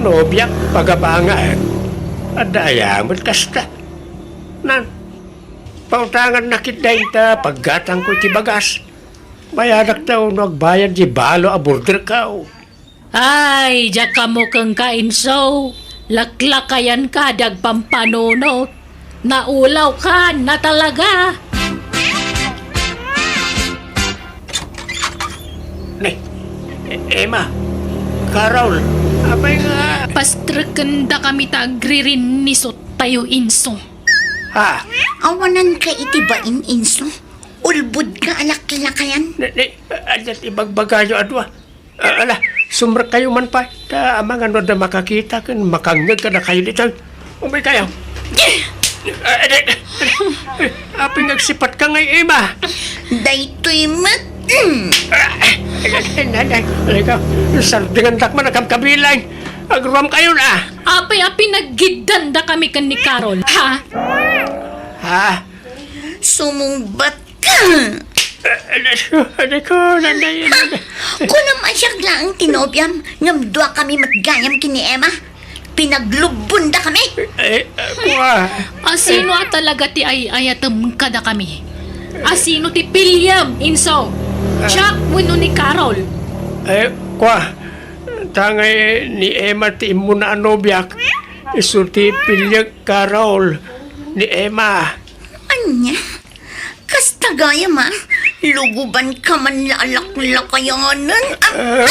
Nobiak, pagabangaek. Adda aya met kasta. Nan, pautangannak ketdi ta paggatangko iti bagas. Bayadak ta no agbayad ti balo a borderko. Ay, diak ammo kenka, Inso. Laklakayanka, diak pampanunot. Naulawkan a talaga. Ne, Emma, Carol, apay nga? Pastrekendakami ta agririnnisot tayo, Inso. Ha? Awananka iti bain, Inso. Ulbodka a laklakayan. Ne, ne, adda ti ibagbagayo a dua. Ah, ala, sumrekkayo man pay, ta amangan no adda makakita ken makangngeg kadakayo ditoy. Umaykayo. Apay nga agsipatka ngay, Emma? Daytoy met. Mm. Ay, ay, ay, ay, ay, ikaw, sardengandak man a kabkabilang. Agruamkayon, a. Apay a pinaggiddandakami ken ni Carol, ha? Ha? Sumungbat ka! Anak ko, anak ko, nanay, nanay. Kunam a siak laeng ti nobiam, ngem duakami met gayam ken ni Emma. Pinaglubondakami. Eh, eh, kua. Asino a talaga ti ay-ayatem kadakami? Asino ti piliem, inso? Siak wenno ni Carol? Eh, kua. Tangay ni Emma ti immuna a nobiak, isu ti piliek, Carol, ni Emma. Ania? Kasta gayam a? Lugubanka man la a laklakayanen. Ah!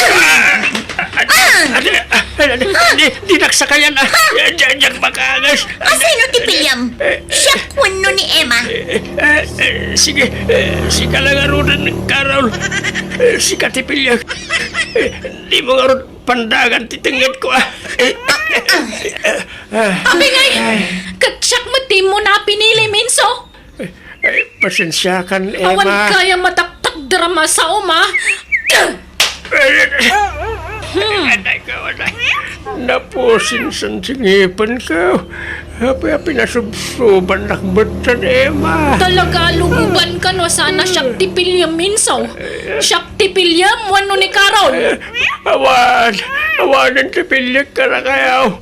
Ah! Ah! Di, di, di nagsakayan, a. Di, di, diak makaangas. Asino ti piliam? Siak wenno ni Emma? Eh, eh, sige, eh, sika la ngaruden, Carol. Eh, sika ti piliak. Eh, dimo ngarud pandagan ti tengngedko, a. Eh, eh, eh, eh, ah. Apay ngay, ket siak met ti immuna a pinilim, inso? Ay, pasensiakan, Emma. Awan gayam a taktakder a masaom, a. Hmm. Anay ko, anay. Napusinsan ti ngipenko. Apay a pinasubsobannak metten, Emma. Talaga, lugubanka no saan a siak ti piliem, inso. Siak ti piliem wenno ni Carol. Awan, awanen ti piliek kadakayo.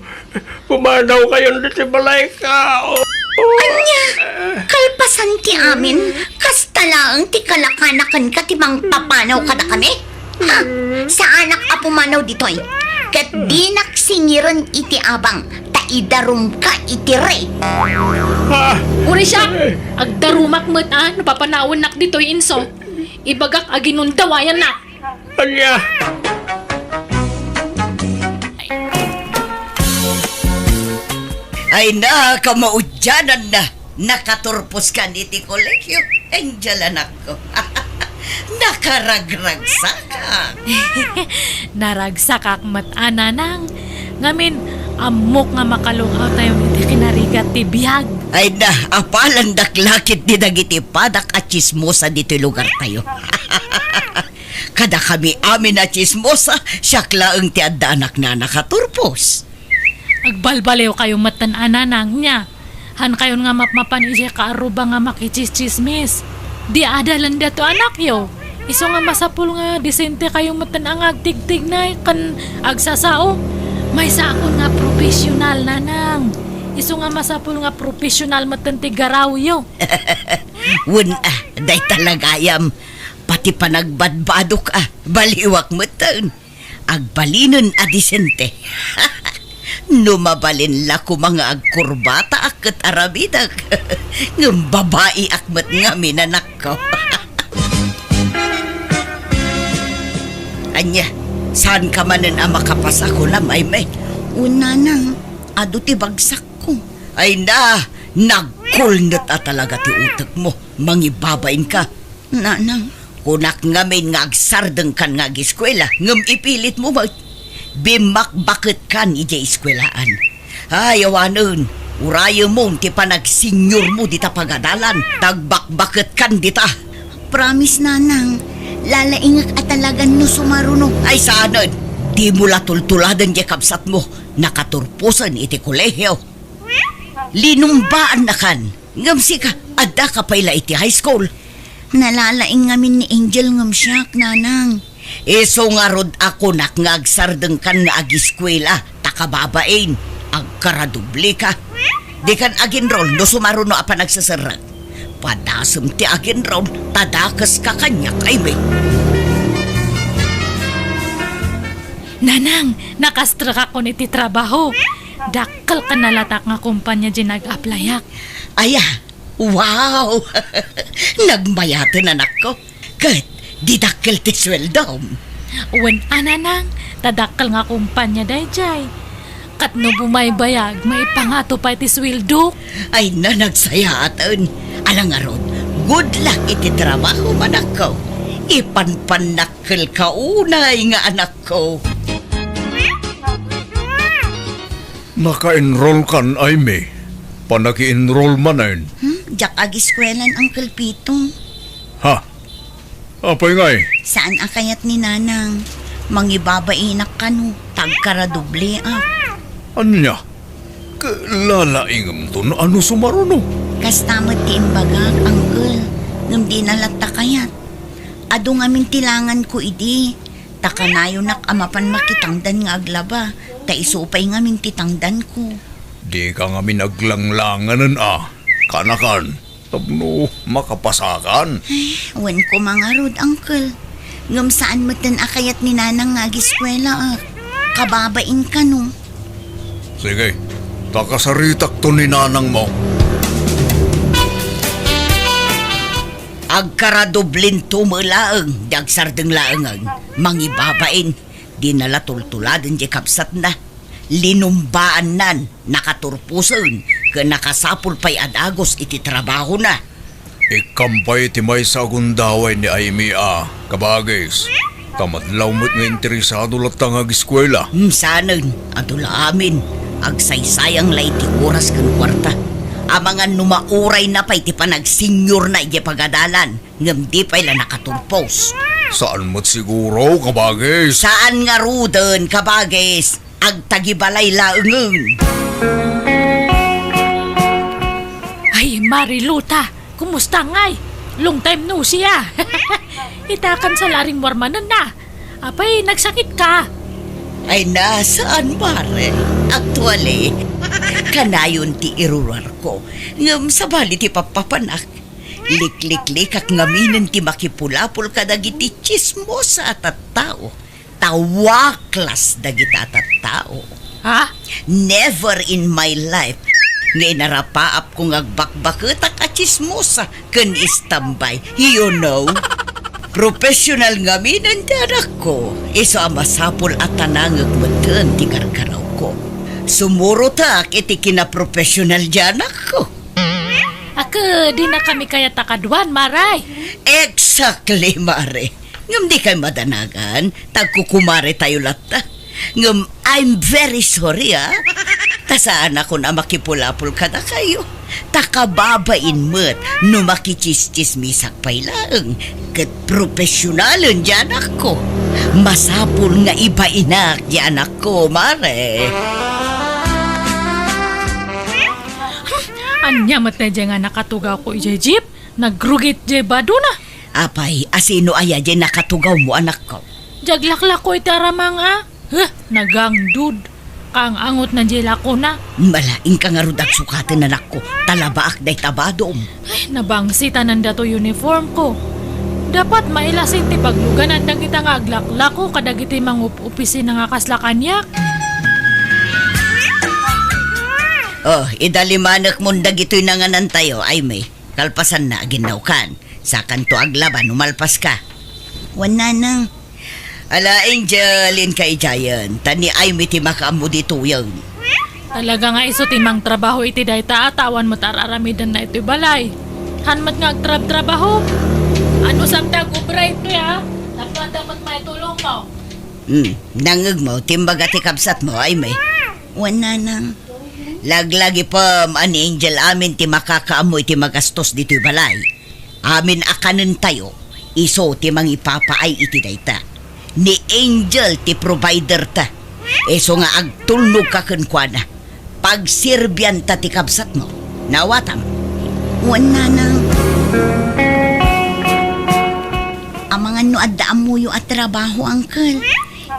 Pumanawkayon ditoy balayko. Ania? Kalpasan ti amin, kasta laeng ti kalakanakanka ti mangpapanaw kadakami? Ha? Saanak a pumanaw ditoy. Ket dinak singiren iti abang, ta idarumka iti rate. Ha? Uray siak, agdarumak met a no papanawennak ditoy, inso. Ibagak a ginundawayannak. Ania? Ay na, kamaudiananna. Nakaturpos kan iti kolehiyo. Angel, anakko. Nakaragragsakak. Naragsakak met a, nanang. Ngamin, ammok nga makalung-awtayo iti kinarigat ti biag. Ay na, apalandak la ketdi dagiti padak a tsismosa ditoy lugartayo. Kadakami amin a tsismosa, siak laeng ti addaanak a nakaturpos. Agbalbaliwkayo metten a, nanang, nia. Haankayon nga mapmapan idiay kaarruba nga makitsistsismis. Di adalen daytoy anakyo. Isu nga masapul nga disentekayo metten a nga agtigtignay ken agsasao. Maysaakon nga professional, nanang. Isu nga masapul nga professional metten ti garawyo. Wen a, dayta la gayam. Pati panagbadbadok a, baliwak metten. Agbalinen a disente. No mabalin la koma nga agkurbataak ket aramidek. Ngem babaiak met ngamin, anakko. Ania, saanka manen a makapasa kunam, Aymay? Wen, nanang, adu ti bagsakko. Ay na, nagkulnet a talaga ti utekmo. Mangibabainka. Nanang. Kunak ngamin nga agsardengkan nga agiskuela, ngem ipilitmo met. Bimmakbaketkan idiay iskuelaan. Ay, awanen, urayemon ti panagsenyormo dita pagadalan, ta agbakbaketkan dita. Promise, nanang, lalaingek a talagan no sumaruno. Ay, saanen, dimo la tultuladen diay kabsatmo, nakaturposen iti kolehio. Linumbaannakan. Ngem sika, addaka pay la iti high school. Nalalaing ngamin ni Angel ngem siak, nanang. Isu ngarud a kunak nga agsardengkan nga agiskuela, ta kababain, agkaradobleka. Dikan agenrol no sumaruno a panagseserrek. Padasem ti agenrol, ta dakeska kaniak, Aymay. Nanang, nakastrekakon iti trabaho. Dakkel ken nalatak nga kompania diay nag-applyak. Aya, wow! Nagmayaten, anakko. Ket di dakkel ti sueldom. Wen a, nanang, ta dakkel nga kompania daydiay. Ket no bumaybayag, maipangato pay ti sueldok. Ay na, nagsayaaten. Ala ngarud, good luck iti trabahom, anakko. Ipanpannakkelka unay nga anakko. Naka-enroll kan, Aimee? Panaki-enroll manen? Hmm? Diak agiskuelan, Uncle Pito. Ha? Apay ngay? Saan a kayat ni Nanang. Mangibabainak kano, ta agkaradubleak. Ania? Kalalaingem ton ano sumaruno? Kasta met ti imbagak, Uncle. Ngem dina latta kayat. Adu ngamin ti langanko idi. Ta kanayonak a mapan makitangdan nga aglaba, ta isu pay ngamin ti tangdanko. Dika ngamin aglanglanganen a, kanakan, tapno makapasakan. Ay, wen koma ngarud, Uncle. Ngem saan metten a kayat ni Nanang nga agiskuelaak. Kababain kano. Sige, ta kasaritakto ni Nanangmo. Agkaradublinto met laeng, di agsardeng laengen. Mangibabain, dina la tultuladen di kabsatna. Linumbaannan, nakaturposen, ken nakasapul pay a dagus iti trabahona. Ikkam pay ti maysa a gundaway ni Aimee a, kabagis. Ta madlaw met nga interesado latta nga agiskuela. Hmm, sanen, adu la amin. Agsaysayang la iti oras ken kuarta. Amangan no maurayna pay ti panagseniorna idiay pagadalan, ngem di pay la nakaturpos. Saan met siguro, kabagis? Saan ngaruden, kabagis? Agtagibalay laengen. Ay, Mariluta, kumusta ngay? Long time no see, ah. Itakan sa laring warmanen na. Apay, nagsakit ka? Ay, na, saan, mare? Actually, kanayon ti irurar ko. Ngem sabali ti pappapanak. Likliklikak ngaminen ti makipulapol kadagiti chismosa a tattao. Ta waklas dagita a tattao. Ha? Never in my life nga inarapaapko nga agbakbaketak a chismosa ken istambay. You know? Professional ngaminen ti anakko. Isu a masapul a tanangek metten ti karkarawko. Sumurotak iti kinaprofessional ti anakko. Ket dinakami kayat a kaduan, mare. Exactly, mare. Ngem dikay madanagan, ta agkukumaretayo latta. Ngem I'm very sorry, ah. Ta saanakon a makipulapol kadakayo. Ta kababain met no makichischismisak pay laeng. Ket profesionalen ti anakko. Masapul nga ibainak ti anakko, mare. Ania met daydiay nga nakatugawko idiay jeep? Nagrugit diay badona. Apay, asino aya diay nakatugawmo, anakko? Diay aglaklako iti aramang a. Huh, nagangdud. Kaang-angot na diay lakona. Malaing ka ngarud agsukaten, anakko. Talabaak dayta badom. Ay, nabangsitanan dato uniform ko. Dapat mailasin ti pagluganan dagita nga aglaklako kadagiti mangup-opisina nga kasla kaniak. Oh, idalimanek mon dagitoy nanganantayo, Aimee. Kalpasanna, aginnawkan. Sakanto aglaba no malpaska. Wen, Nanang. Ala, Angel, inka idiayen. Ta ni Aimee ti makaammo ditoyen. Talaga nga isu ti mangtrabaho iti dayta a ta awan met ar-aramidenna itoy balay. Han met nga agtrabtrabaho. Ano saan ta agobra itoy, a? Tapno adda met maitulongmo. Hmm, nangngegmo ti imbaga ti kabsatmo, Aimee? Wen, Nanang. Laglagipem a ni Angel amin ti makakaammo iti magastos ditoy balay. Amin a kanentayo, isu ti mangipapaay iti dayta. Ni Angel ti provider ta. Isu nga agtulnog ka kenkuana. Pagserbian ta ti kabsatmo. Naawatam? Wen, Nanang. Amangan no adda ammoyo a trabaho, Uncle.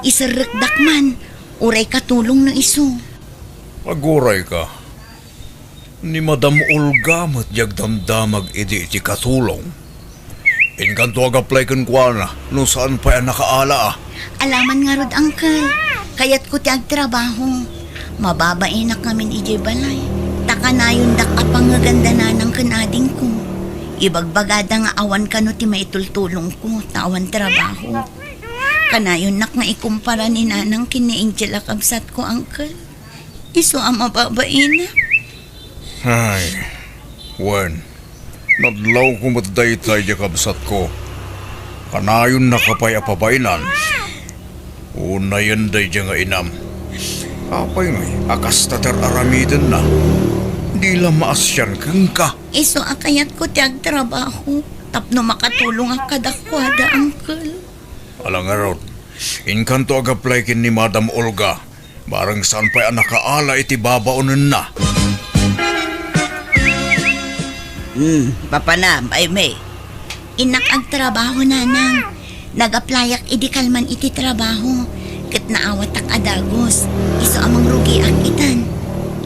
Iserrekdak man. Uray katulong no isu. Aguray ka. Ni Madam Olga met ti agdamdamag idi iti katulong. Inkanto ag-apply kenkuana no saan pay a nakaala a. Alaman ngarud, Uncle. Kayatko ti agtrabaho. Mababainak ngamin idiay balay. Ta kanayondak a pangngeganda nanang ken adingko. Ibagbagada nga awan kano ti maitultulongko ta awan trabaho. Kanayonnak nga ikumpara ni Nanang ken ni Angel a kabsatko, Uncle. Isu a mababainak. Ay, wen, nadlawko met dayta idiay kabsatko. Kanayonnaka pay a pabainan. Unayen daydiay nga inam. Apay ngay a kasta ti ar-aramidenna? Di la maasian kenka. Isu a kayatko ti agtrabaho tapno makatulongak kadakuada, Uncle. Ala ngarud, inkanto ag-apply ken ni Madam Olga. Barang saan pay a nakaala iti babaonenna. Hmm, papanam, Aimee? Innak agtrabaho, Nanang. Nag-applyak idi kalman iti trabaho, ket naawatak a dagus. Isu a mangrugiak itan.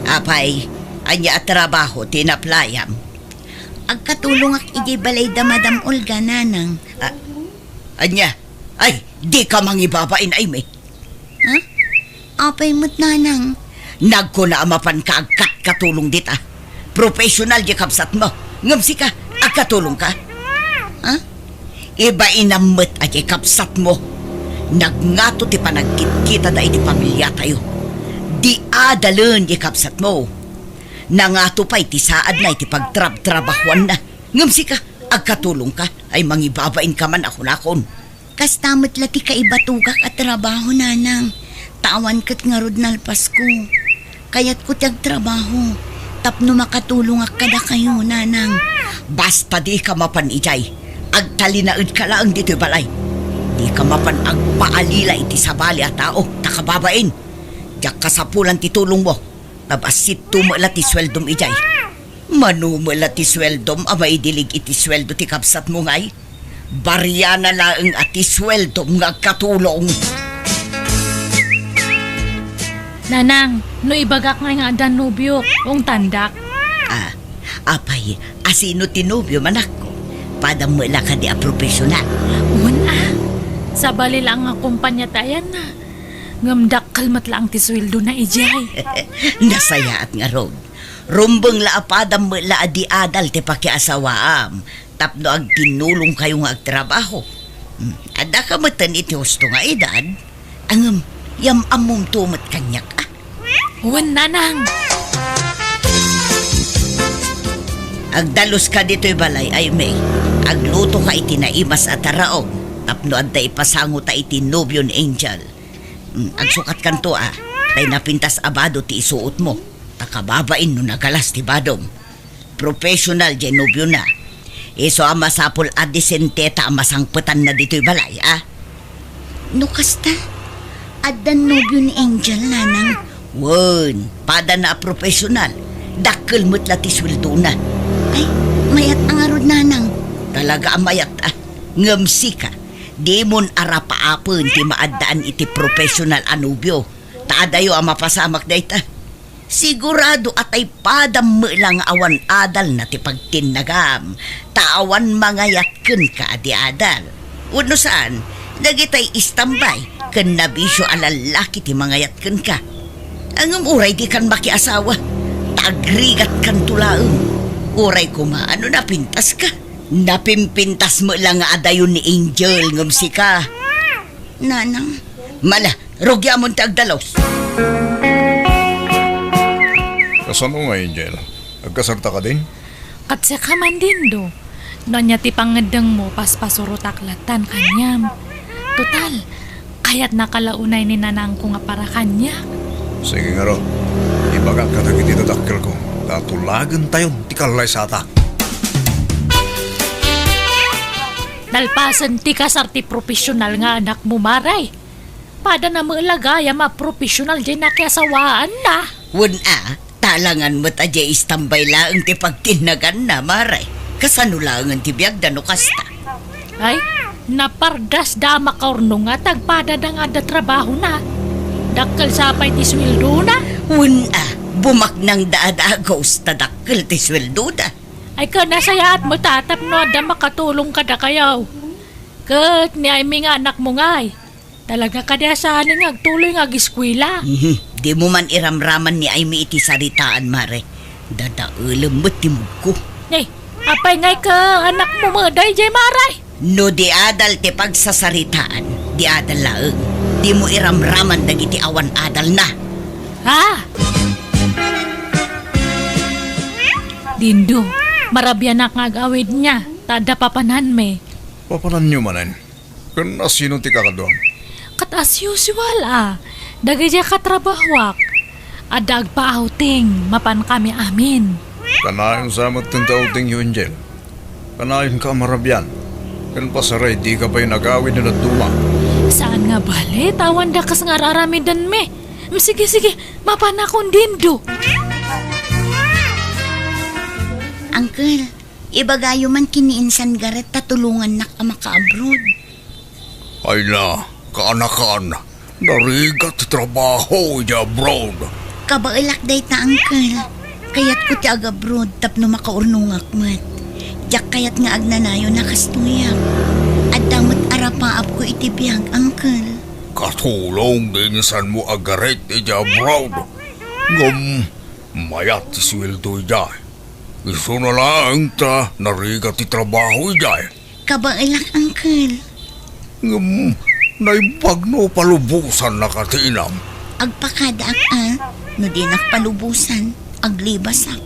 Apay, ania a trabaho ti in-applyam? Agkatulongak idiay balay da Madam Olga, Nanang. A-, ania? Ay, dika mangibabain, Aimee. Ha? Apay met, Nanang? Nagkuna a mapanka agkatkatulong dita. Professional diay kabsatmo. Ngem sika, agkatulongka? Ha? Ibainam met a diay kabsatmo. Nagngato ti panagkitkitada iti pamiliatayo. Di adalen diay kabsatmo. Nangato pay ti saadna iti pagtrabtrabahuanna. Ngem sika, agkatulongka? Ay, mangibabainka man a kunakon. Kasta met la ti kaibatogak a trabaho, Nanang. Ta awan ket ngarud nalpasko. Kayatko ti agtrabaho tapno makatulongak kadakayo, Nanang. Basta dika mapan idiay, agtalinaedka laeng ditoy balay. Dika mapan agpaalila iti sabali a tao, ta kababain. Diak kasapulan ti tulongmo. Ta bassitto met la ti sueldom idiay. Mano met la ti sueldom a maidilig iti sueldo ti kabsatmo ngay? Bariana laeng a ti sueldom nga agkatulong. Nanang, no ibagak ngay nga addan nobiok, ungtandak. Ah, apay, asino ti nobiom, anakko? Padam met la kadi a profesional? Wen a. Sabali laeng nga kompania ti ayanna. Ngem dakkel met laeng ti sueldona idiay. Nasayaat ngarud. Rumbeng la a padam met la a di adal ti pakiasawaam tapno agtinnulongkayo nga agtrabaho. Hmm, addaka metten iti husto nga edad. Ngem, yam-ammomto met kaniak, a? Wen, Nanang. Agdaluska ditoy balay, Aimee. Aglutoka iti naimas a taraon tapno adda ipasangota iti nobio ni Angel. Mm, agsukatkanto, a. Tay napintas a bado ti isuotmo. Ta kababain no nagalas ti badom. Professional diay nobiona. Isu a masapul a disenteta a masangpetanna ditoy balay, a. No kasta, addan nobio ni Angel, Nanang. Wen, padana a professional. Dakkel met la ti sueldona. Ay, mayat a ngarud, Nanang. Talaga a mayat, a. Ngem sika, dimon arapaapen ti maaddaan iti professional a nobio. Ta adayo a mapasamak dayta. Sigurado a tay padam met la nga awan adalna ti pagtinnagam, ta awan mangayat kenka a di adal. Wenno saan, dagitay istambay ken nabisio a lallaki ti mangayat kenka. Ngem uray dikan makiasawa, ta agrigatkanto laeng. Uray koma no napintaska. Napimpintas met la nga adayo ni Angel ngem sika. Nanang. Mala, rugiamon ti agdalus. Kasano nga, Angel? Agkasarta kadin? Ket sika man, Dindo. No ania ti pangngeddengmo, paspasurotak lattan kaniam. Total, kayatnaka la unay ni nanangko nga para kaniak. Sige ngarud, ibagak kadagiti dadakkelko, ta tulagentayon ti kallaysata. Nalpasen ti kasar ti profesional nga anakmo, Mare. Padana met la gayam a profesional diay nakiasawaanna. Wen a, talangan met a diay istambay laeng ti pagtinnaganna, Mare. Kasano laengen ti biagda no kasta? Ay, napardasda a makaurnonga ta agpadada nga adda trabahona. Dakkel sa pay ti sueldona. Wen a, bumaknangda a dagus ta dakkel ti sueldoda. Ay, ket nasayaat met a tapno adda makatulong kadakayo. Ket ni Aimee nga anakmo ngay, talaga kadi a saanen nga agtuloy nga ageskuela? Mhm. Dimo man iramraman ni Aimee iti saritaan, Mare. Dadaelem met ti mugko. Ni, apay ngay ket anakmo met daydiay, Mare? No di adal ti pagsasaritaan, di adal laeng. Dimo iramraman dagiti awan adalna. Ha? Dindo, marabianak nga ag-awidna, ta adda papananmi. Papananyo manen? Ken asino ti kakaduam? Ket as usual a, dagiti a katrabahoak, Adda agpa-outing, mapankami amin. Kanayon sa met ti outingyo, Angel. Kanayonka a marabian. Ken pasaray dika pay nagawid no dadduma. Saan nga bale, ta awan dakas nga ar-aramidenmi. Mm, sige, sige, mapanakon dindo. Uncle, ibagayo man ken ni Insan Garret ta tulongannak a maka-abroad. Ay na, kaanakan, narigat ti trabaho idiay abroad. Kabaelak dayta, uncle. Kayatko ti agabroad tapno makaurnongak met. Diak kayat nga agnanayon a kastoyak. Adda met arapaapko iti biag, uncle. Katulong ni insanmo a Garret idiay abroad. Ngem, mayat ti sueldo idiay. Isuna laeng ta narigat ti trabaho idiay. Kabaelak, uncle. Ngem, naimbag no palubosannaka ti inam. Agpakadaak a, no dinak palubosan, aglibasak.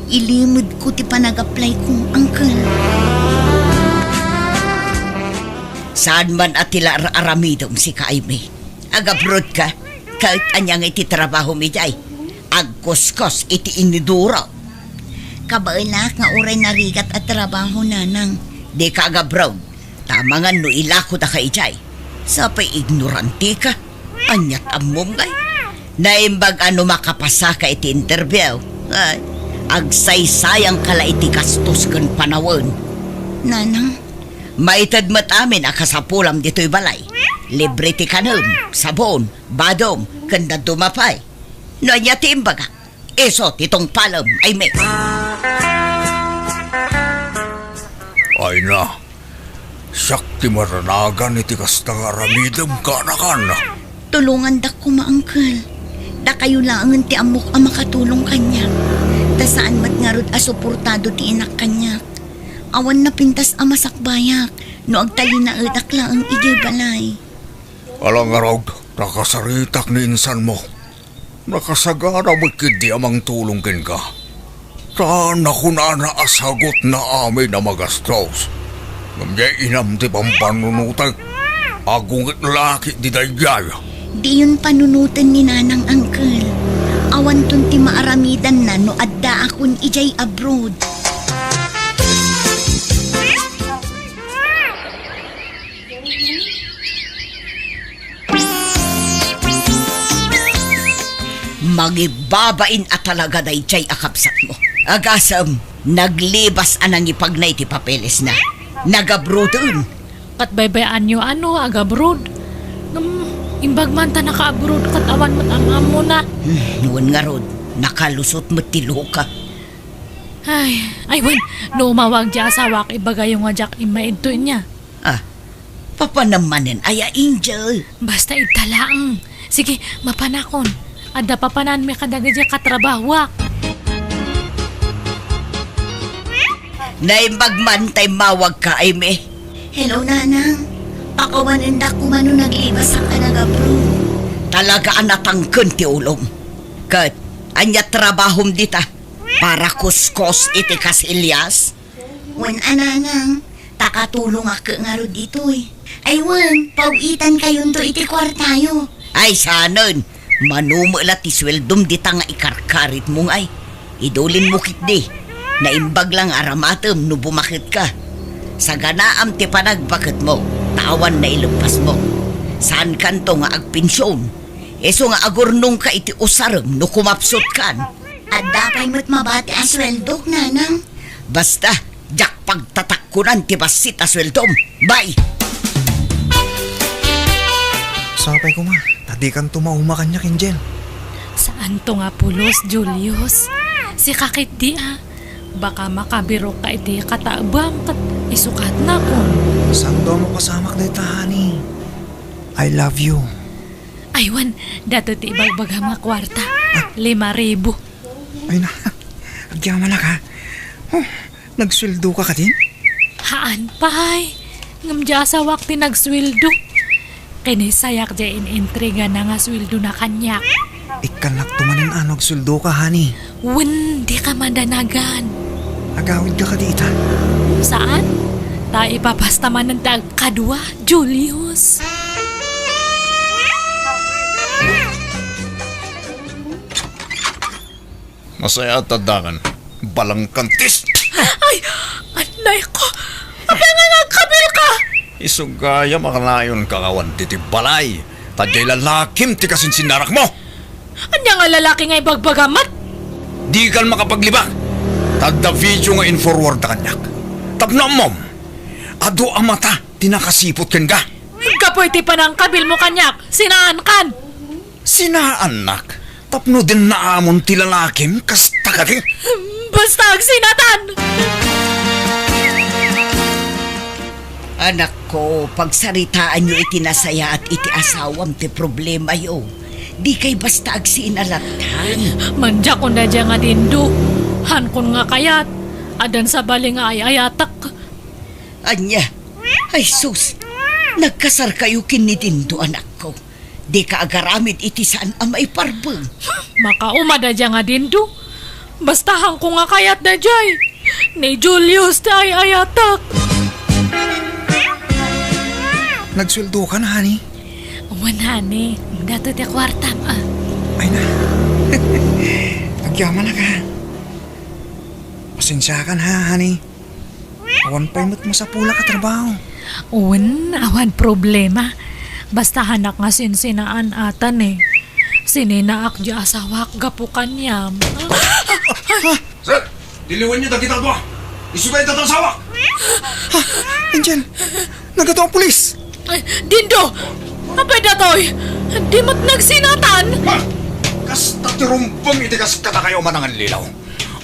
Ilimedko ti panag-applyko, uncle. Saan man a ti la ar-aramidem sika, Aimee. Agabroad ka, ket ania nga iti trabahom idiay? Agkuskos iti iniduro. Kabaelak nga uray narigat a trabaho, nanang. Dika agabroad, ta amangan no ilakodaka idiay. Sapay ignorantika. Aniat ammom ngay? Naimbag a no makapasaka iti interview. Ay, agsaysayangka la iti gastos ken panawen. Nanang. Maited met amin a kasapulam ditoy balay. Libre ti kanem, sabon, badom, ken dadduma pay. No ania ti imbagak, isu ti tungpalem, Aimee. Ay na, siak ti maranagan iti kasta nga aramidem, kaanakan. Tulongandak koma, uncle. Dakayo laengen ti ammok a makatulong kaniak. Ta saan met ngarud a suportado ti inak kaniak. Awan napintas a masakbayak no agtalinaedak laeng idiay balay. Ala ngarud, nakasaritak ni insanmo. Nakasagana met ketdi a mangtulong kenka. Ta nakunana a sagutna amin a magastos. Ngem diay inam ti pampanunotek. Agunget la ketdi daydiay. Diyon panunoten ni Nanang, uncle. Awanton ti maaramidanna no addaakon idiay abroad. Mangibabain a talaga daydiay a kabsatmo. Agasem, naglibas a nangipagna iti papelesna. Nagabroaden. Ket baybay-anyo a no agabroad. Ngem, imbag man ta nakaabroad ket awan met am-ammona. Hmm, wen ngarud, nakalusot met ti luka. Ay, ay, wen, no umawag diay asawak, ibagayo nga diak immay idto inya. Ah, papanem manen aya, Angel? Basta idta laeng. Sige, mapanakon. Adda papananmi kadagiti katrabahoak. Naimbag man ta immawagka, Aimee. Hello, Nanang. Pakawanendak koma no naglibasak a nagabroad. Talaga a natangken ti ulom. Ket, ania trabahom dita? Para kuskos iti kasilyas? Wen a, Nanang, ta katulongak ngarud ditoy. Ay wen, paw-itankayonto iti kuartayo. Ay, saanen, mano met la ti sueldom dita nga ikarkaritmo ngay. Idulinmo ketdi. Naimbag la nga aramatem no bumaketka. Saganaam ti panagbaketmo, ta awan naileppasmo. Saankanto nga agpension. Isu nga agurnongka iti usarem no kumapsutkan. Adda pay met mabati a sueldok, Nanang. Basta, diak pagtatakkonan ti bassit a sueldom. Bye! Sapay koma, ta dikanto mauma kaniak, Angel. Saanto nga pulos, Julius. Sika ketdi a. Baka makabirokka iti kataebam ket isukatnakon. Saanto a mapasamak dayta, honey. I love you. Ay wen, daytoy ti ibagbagam nga kuarta. Ah. Lima ribu. Ay na, agyamanak, ha? Oh, nagsueldoka kadin? Haan pay. Ngem diay asawak ti nagsueldo. Kinisayak diay in-intrigana nga sueldona kaniak. Ikkannakto manen a nagsueldoka, honey. Wen, dika madanagan. Agawidka kadi ita? Saan? Ta ipapasta manen ti agkadua, Julius. Nasayaat ta addakan. Balangkantis! Ay! Anay ko! Apay nga nagkabilka? Isu gayam a kanayonka awan ditoy balay. Ta diay lalakim ti kasinsinnarakmo! Ania nga lalaki nga ibagbagam met? Dikan makapaglibak. Ta adda video nga in-forward ta kaniak. Tapno ammom, adu a mata ti nakasiput kenka. Gapu iti panangkabilmo kaniak, sinaankan. Sinaannak? Tapno dinnaamon ti lalakim, kasta kadi? Basta agsinatan! Anakko, pagsaritaanyo iti nasayaat iti asawam ti problemayo. Dikay basta agsinatan. Madiakon daydiay nga Dindo. Haankon nga kayat. Addan sabali nga ay-ayatek. Ania? Ay sus! Nagkasarkayo ken ni Dindo, anakko. Dika agaramid iti saan a maiparbeng. Makauma daydiay nga Dindo. Basta haankon nga kayat daydiay. Ni Julius ti ay-ayatek. Nagsueldokan, honey? Wen, honey. Daytoy ti kuartam, a. Ay na. Agyamanak, a. Pasensiakan, ha, honey. Awan pay met masapulak a trabaho. Wen, awan problema. Basta haanak nga sinsinaan ata, e. Sininaak diay asawak gapu kaniam. Sir, diliwenyo dagita a dua. Isu dayta ti asawak. Angel, nagadu a pulis. Ay, Dindo! Apay daytoy? Di met nagsinatan? Ah! Kasta ti rumbeng iti kas kadakayo a manangallilaw.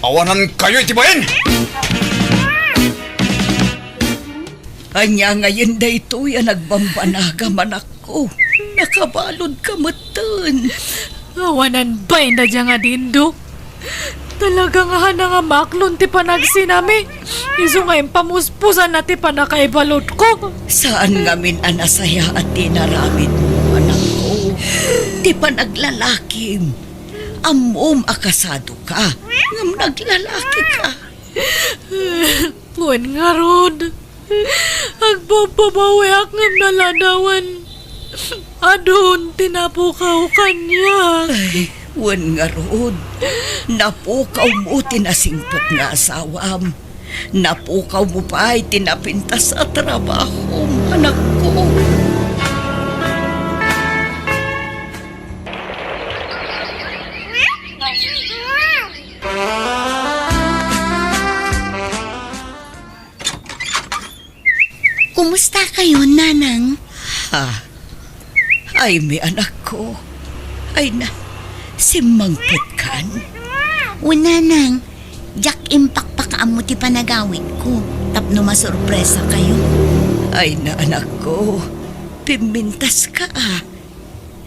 Awanankayo iti bain! Ania ngayen daytoy a nagbambanagam, anakko? Nakabaludka metten. Awanan bain daydiay nga Dindo. Talaga nga haanna nga maklon ti panagsinami. Isu nga impamuspusanna ti pannakaibaludko. Saan ngamin a nasayaat ti inaramidmo, anakko. Ti panaglalakim. Ammom a kasadoka, ngem naglalakika. Wen ngarud, agbabbabawiak ngem naladawan. Adun ti napukaw kaniak. Ay, wen ngarud, napukawmo ti nasingpet nga asawam. Napukawmo pay ti napintas a trabahom, anakko. Kumusta kayo, Nanang? Ha? Ay, mi anakko. Ay na, simmangpetkan? O, Nanang, diak impakpakaammo ti panagawidko tapno masurpresa kayo. Ay na, anakko, pimmintaska, a.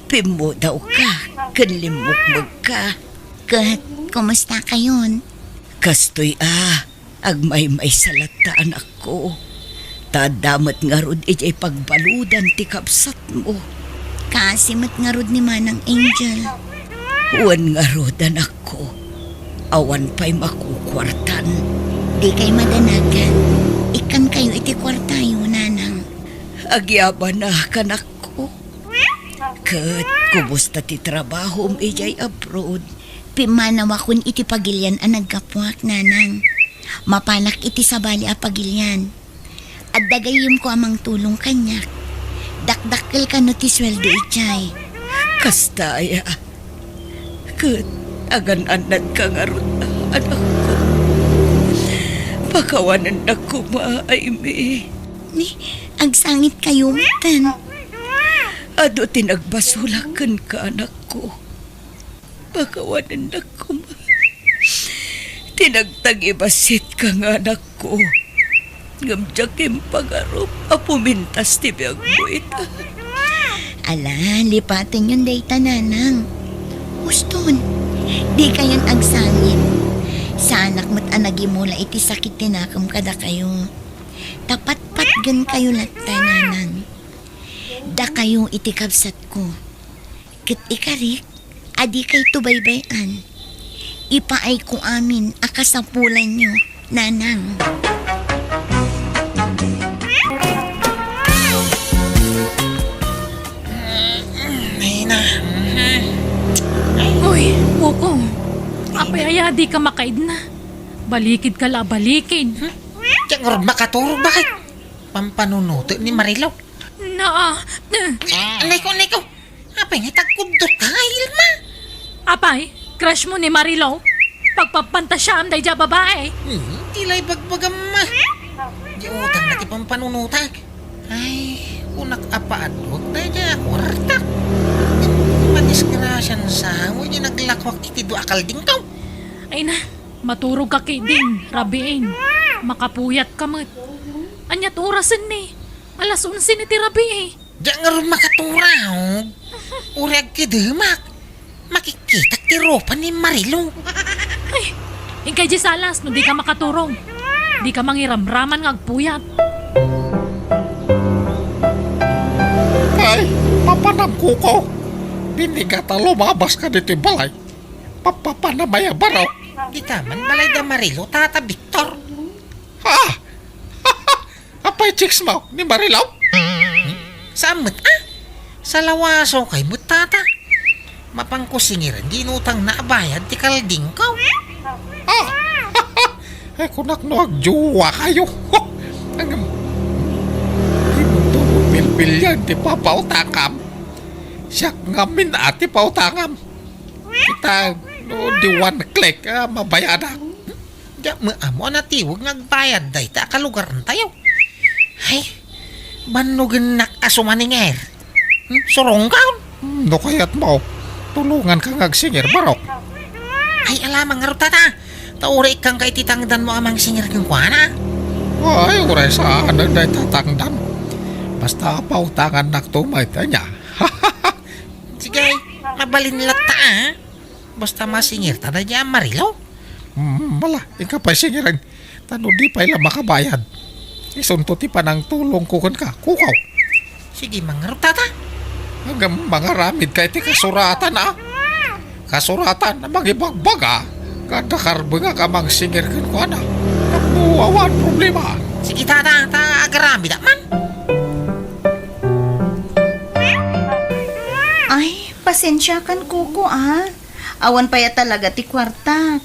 Pimmudawka ken limmukmegka. Ket, kumusta kayon? Kastoy a, agmaymaysa latta, anakko. Ta adda met ngarud idiay pagbaludan ti kabsatmo. Kaasi met ngarud ni Manang Angel. Wen ngarud, anakko. Awan pay makukuartan. Dikay madanagan. Ikkankayo iti kuartayo, Nanang. Agyamanak, anakko. Ket kumusta ti trabahom idiay abroad? Pimmanawakon iti pagilian a naggapuak, Nanang. Mapanak iti sabali a pagilian. Adda gayyemko a mangtulong kaniak. Dakdakkel kano ti sueldo idiay. Kasta aya. Ket agan-annadka ngarud, anakko. Pakawanennak koma, Aimee. Ni, agsangitkayo metten. Adu ti nagbasolak kenka, anakko. Pakawanennak koma ti nagtagibasitka nga anakko. Ngem diak impagarup a pumintas ti biagmo ita. Ala, lipatenyon dayta, Nanang. Uston, dikayon agsangit. Saanak met a nagimula iti sakit ti nakem kadakayo. Ta patpatgenkayo latta, Nanang. Dakayo iti kabsatko. Ket ikarik, a dikayto baybay-an. Ipaayko amin a kasapulanyo, Nanang. Ay na. Uy, Bukong. Ap-, Apay aya dika makaidna? Balikidka la a balikid. Hmm? Diak ngarud makaturog, baket? Pampanunotek ni Marilou. Naa. Anay ko, anay ko. Apay nga itagkuddot ka nga, Ilma? Apay, crush mo ni Marilou? Pagpapantasiaam daydiay a babae. Hmm, ti la ibagbagam, ma. Di utang na ti pampanunotak. Ay, kunak a paadwak daydiay a kuarta. Madisgrasian sa mo, di naglakwak iti dua a kaldingkaw. Ay na, maturog ka ketdin, rabiin. Makapuyat ka met. Aniat orasen ni? Alas onse ni ti rabii. Diak ngarud makaturog. Uray agkidemak. Makikkitak ti rupa ni Marilou. Ay, inkay di salas no dika makaturog. Dika mangiramraman nga agpuyat. Ay, papanam, Koko. Binigata lumabas ka ditoy balay. Papapanam aya, barok. Dita man balay da Marilou, Tata Victor. Ha? Apay chicks mo ni Marilou? Hmm? Saan met, ah? Salawasaw kay met, Tata. Mapanko singiren, di inutangna a bayad ti kaldingkaw. Ah! Ay, kunak no agjowa kayo. Ang, di mo to pilpilian ti papautangam. Siak ngamin a ti pautangam. Kita, no, di one click, ah, mabayadak. Diak met ammo a natiweg nga agbayad dayta a kalugarantayo. Ay, bannogennak a sumaningeer. Hmm, surongkaon. Hmm, no kayat mo, tulonganka nga agsingeer, barok. Ay, ala man ngarud, Tata. Ta uray ikkanka iti tangdanmo a mangsingeer kenkuana. Ay, uray saan dayta tangdam. Basta pautangannakto met, ania. Sige, mabalin latta, ah. Basta masingeerta daydiay a Marilou. Mm, mala, inka pay singiren. Ta no di pay la makabayad, isunto ti panangtulongko kenka, Koko. Sige man ngarud, Tata. Ngem mangaramidka iti kasuratan, a. Kasuratan a mangibagbaga nga adda karbengak a mangsingeer kenkuana. Tapno awan problema. Sige, Tata, ta agarabidak man. Ay, pasensiakan, Koko, a. Awan pay a talaga ti kuartak.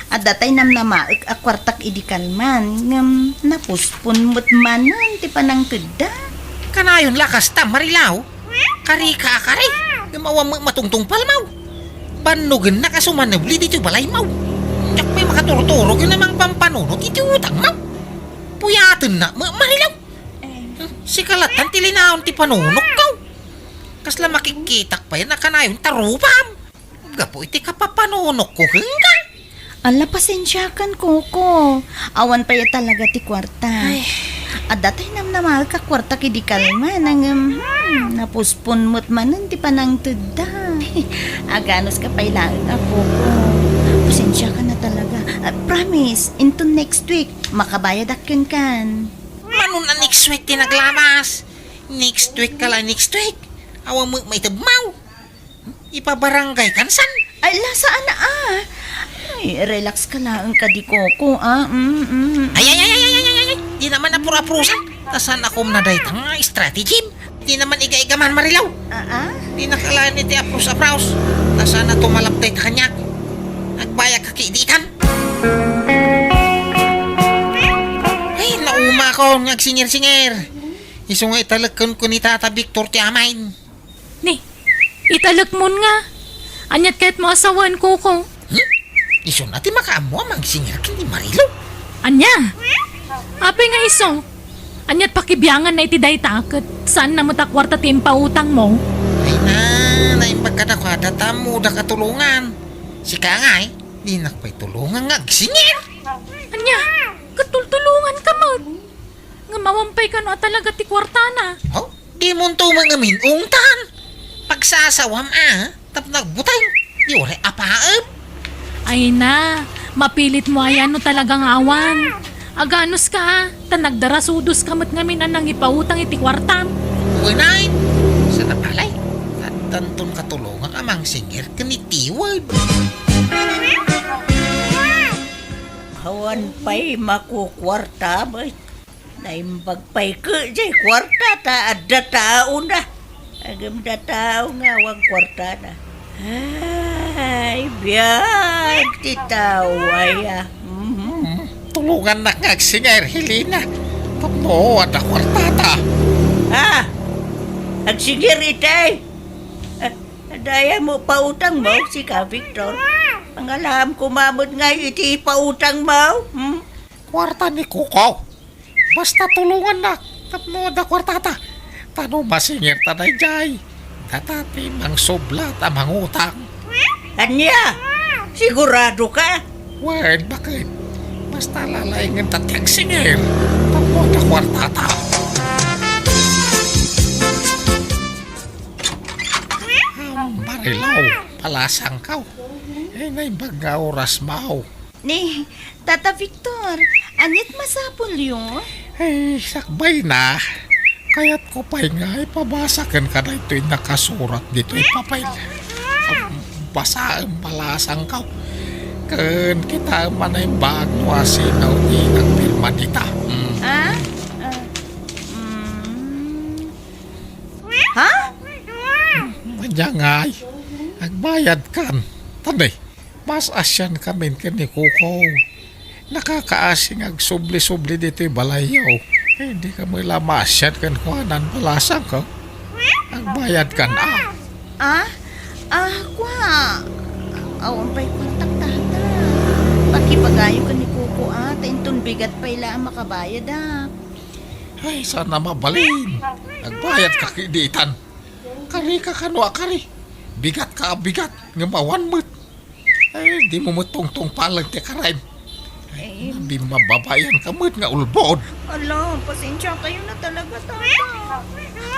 Adda tay namnamaek a kuartak idi kalman, ngem napuspon met manen ti panangtedda. Kanayon la kasta, Marilou. Karika a kari, ngem awan met matungtungpalmo. Bannogennak a sumanebli ditoy balaymo. Diak pay makaturturog nga mangpampanunot iti utangmo. Puyatennak met, Marilou. Sika lattan ti linaon ti panunotko. Kasla makikkitak pay a kanayon ta rupam. Gapu iti kapapanunotko kenka. Ala, pasensiakan, Koko. Awan pay talaga ti kuarta. Ay. Adda tay namnamaek a kuartak idi kalman, ngem, hmm, napuspon met manen ti panangtedda. Aganuska pay laeng a, Koko. Pasensiakan a talaga. Ah, promise, into next week, makabayadak kenkan. Manon a next week ti naglabas? Next week ka la, next week. Awan met maitedmo. Ipabarangay kansan. Ay, la, saan a, a. Ay, relax ka laeng kadi, Koko, a. Mm, mm, mm. Ay, ay, ay, ay, ay, ay, ay, ay. Di naman apur-apurusan. Ta saan a kumna dayta nga strategy. Di naman iga-iga man, Marilou. Ah, ah? Di nakalain iti aprus-aprus. Ta saan a tumalab dayta kaniak. Agbayag ka ki, di ikan. Ay, naumakon nga agsinger-singer. Isu nga italek kenka ni Tata Victor ti amayen. Ni, italekmon nga. Aniat kayatmo a sawen, Koko? Hmm? Isuna ti makaammo a mangsinger ken ni Marilou. Ania? Apay nga isu? Aniat pakibianganna iti dayta ket saanna met a kuarta ti impautangmo? Ay na, naimbag kadakuada ta ammodak a tulongan. Sika ngay, dinak pay tulongan nga agsinger. Ania? Ket tultulonganka met. Ngem awan pay kano a talaga ti kuartana. Oh, dimonto met ngamin ungtan. Pagsasawam a, tapno agbuteng. Di uray apaem. Ay na, mapilitmo aya no talaga nga awan. Aganuska a, ta nagdarasudoska met ngamin a nangipautang iti kuartam. Wen ay, sa napalay, addanton katulongak a mangsinger ken ni Tiwed. Awan pay makukuarta met. Naimbag pay ket jay kuarta ta adda taona. Ngem adda tao nga awan kuartana. Ah, Ay, biag ti tao, aya. Mhm. Hmm, tulongannak nga agsingir, Helena. Tapno adda kuartata. Ah, agsingir itay. Ah, adda aya mo pautangmo, sika, Victor? Pangalaam ko met nga iti pautangmo. Hmm? Kuarta ni Kuko. Basta tulongannak tapno adda kuartata. Ta no masingirta daydiay, data ti mangsublat a mangutang. Ania? Sigurado ka? Wen, baket. Basta lalaingenta ti agsingir tapno adda kuartata. Am, Marilaw, palasangkaw. Eh, naimbag nga oras, maw. Ni, Tata Victor, aniat masapulyo? Ay, sakbay na. Kayatko pay nga ipabasa kenka daytoy nakasurat ditoy papel. Basaem, palasangkaw. Ken kitaem a naimbag no asino ti nagpirma dita. Mm. Ah? Ah, mm. Ha? Ania ngay, agbayadkan. Tandi, mas asiankamin ken ni Kuko. Nakakaasi nga agsubli-subli ditoy balayyo. Eh, dika met la maasian kenkuana, palasangkaw. Agbayadkan, a. Ah? Ah, kua. Awan pay kuartak, tata. Pakibagayo ken ni Kuko, a, ta inton bigat pay la a makabayad, a. Ay, saan a mabalin. Agbayadka kadi itan. Karika kano a kari. Bigatka a bigat, ngem awan met. Ay, dimo met tungtungpalen ti karem. Ay, eh, nabimmababayanka met nga ulbod. Ala, pasensiakayo na talaga, tata.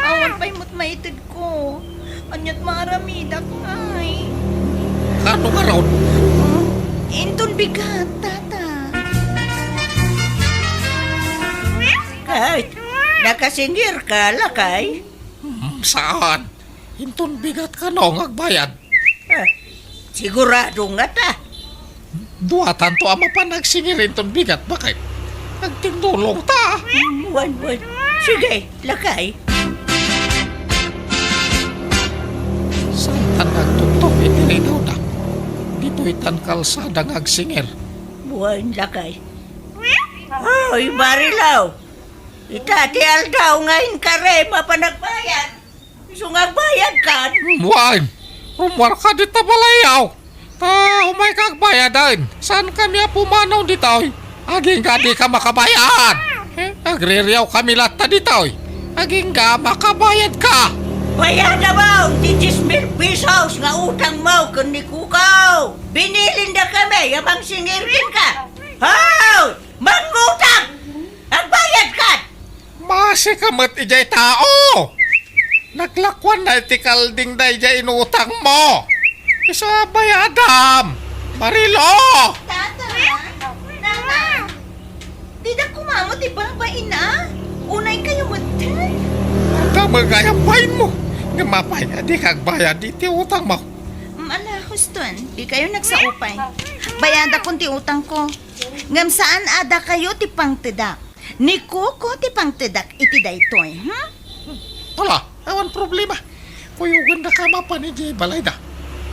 Awan pay met maitedko. Aniat maaramidak, ay? Kano ngarud? Oh, inton bigat, tata. Ay, nakasingirka, lakay? Hmm, saan? Inton bigat kano nga agbayad? Ah, sigurado ngata. Duatanto a mapan agsingir inton bigat, baket? Agtindulongta. Mm, wen, wen. Sige, lakay. Saantan nga agtugtog iti rinawda? Ditoytan kalsada nga agsingir. Wen, lakay. Oy, Marilaw! Ita ti aldaw nga inkarem a panagbayad. Isu nga agbayadkan. Wen, rummuarka dita balayyo. Ta umayka agbayaden. Saankami a pumanaw ditoy. Agingga dika makabayad. Eh, agririawkami latta ditoy. Agingga makabayadka. Bayadam ti dies mil pesos nga utangmo ken ni Kuko. Binilindakami a mangsingir kenka. Hoy! Mangutang! Agbayadkan! Maasika met idiay tao! Naglakuanna iti kalding daydiay inutangmo! Isu a bayadam! Marilo! Tata! Nana! Dida koma met ti babain a? Unaykayo metten? Adda met gayam bainmo! Ngem apay a dika agbayad iti utangmo? Mm, ala, huston, dikayo nagsaupay. Bayadakon ti utangko. Ngem saan a dakayo ti pangtedak. Ni Kuko ti pangtedak iti daytoy, hmm? Ala, awan problema. Kuyogandaka mapan idiay balayda.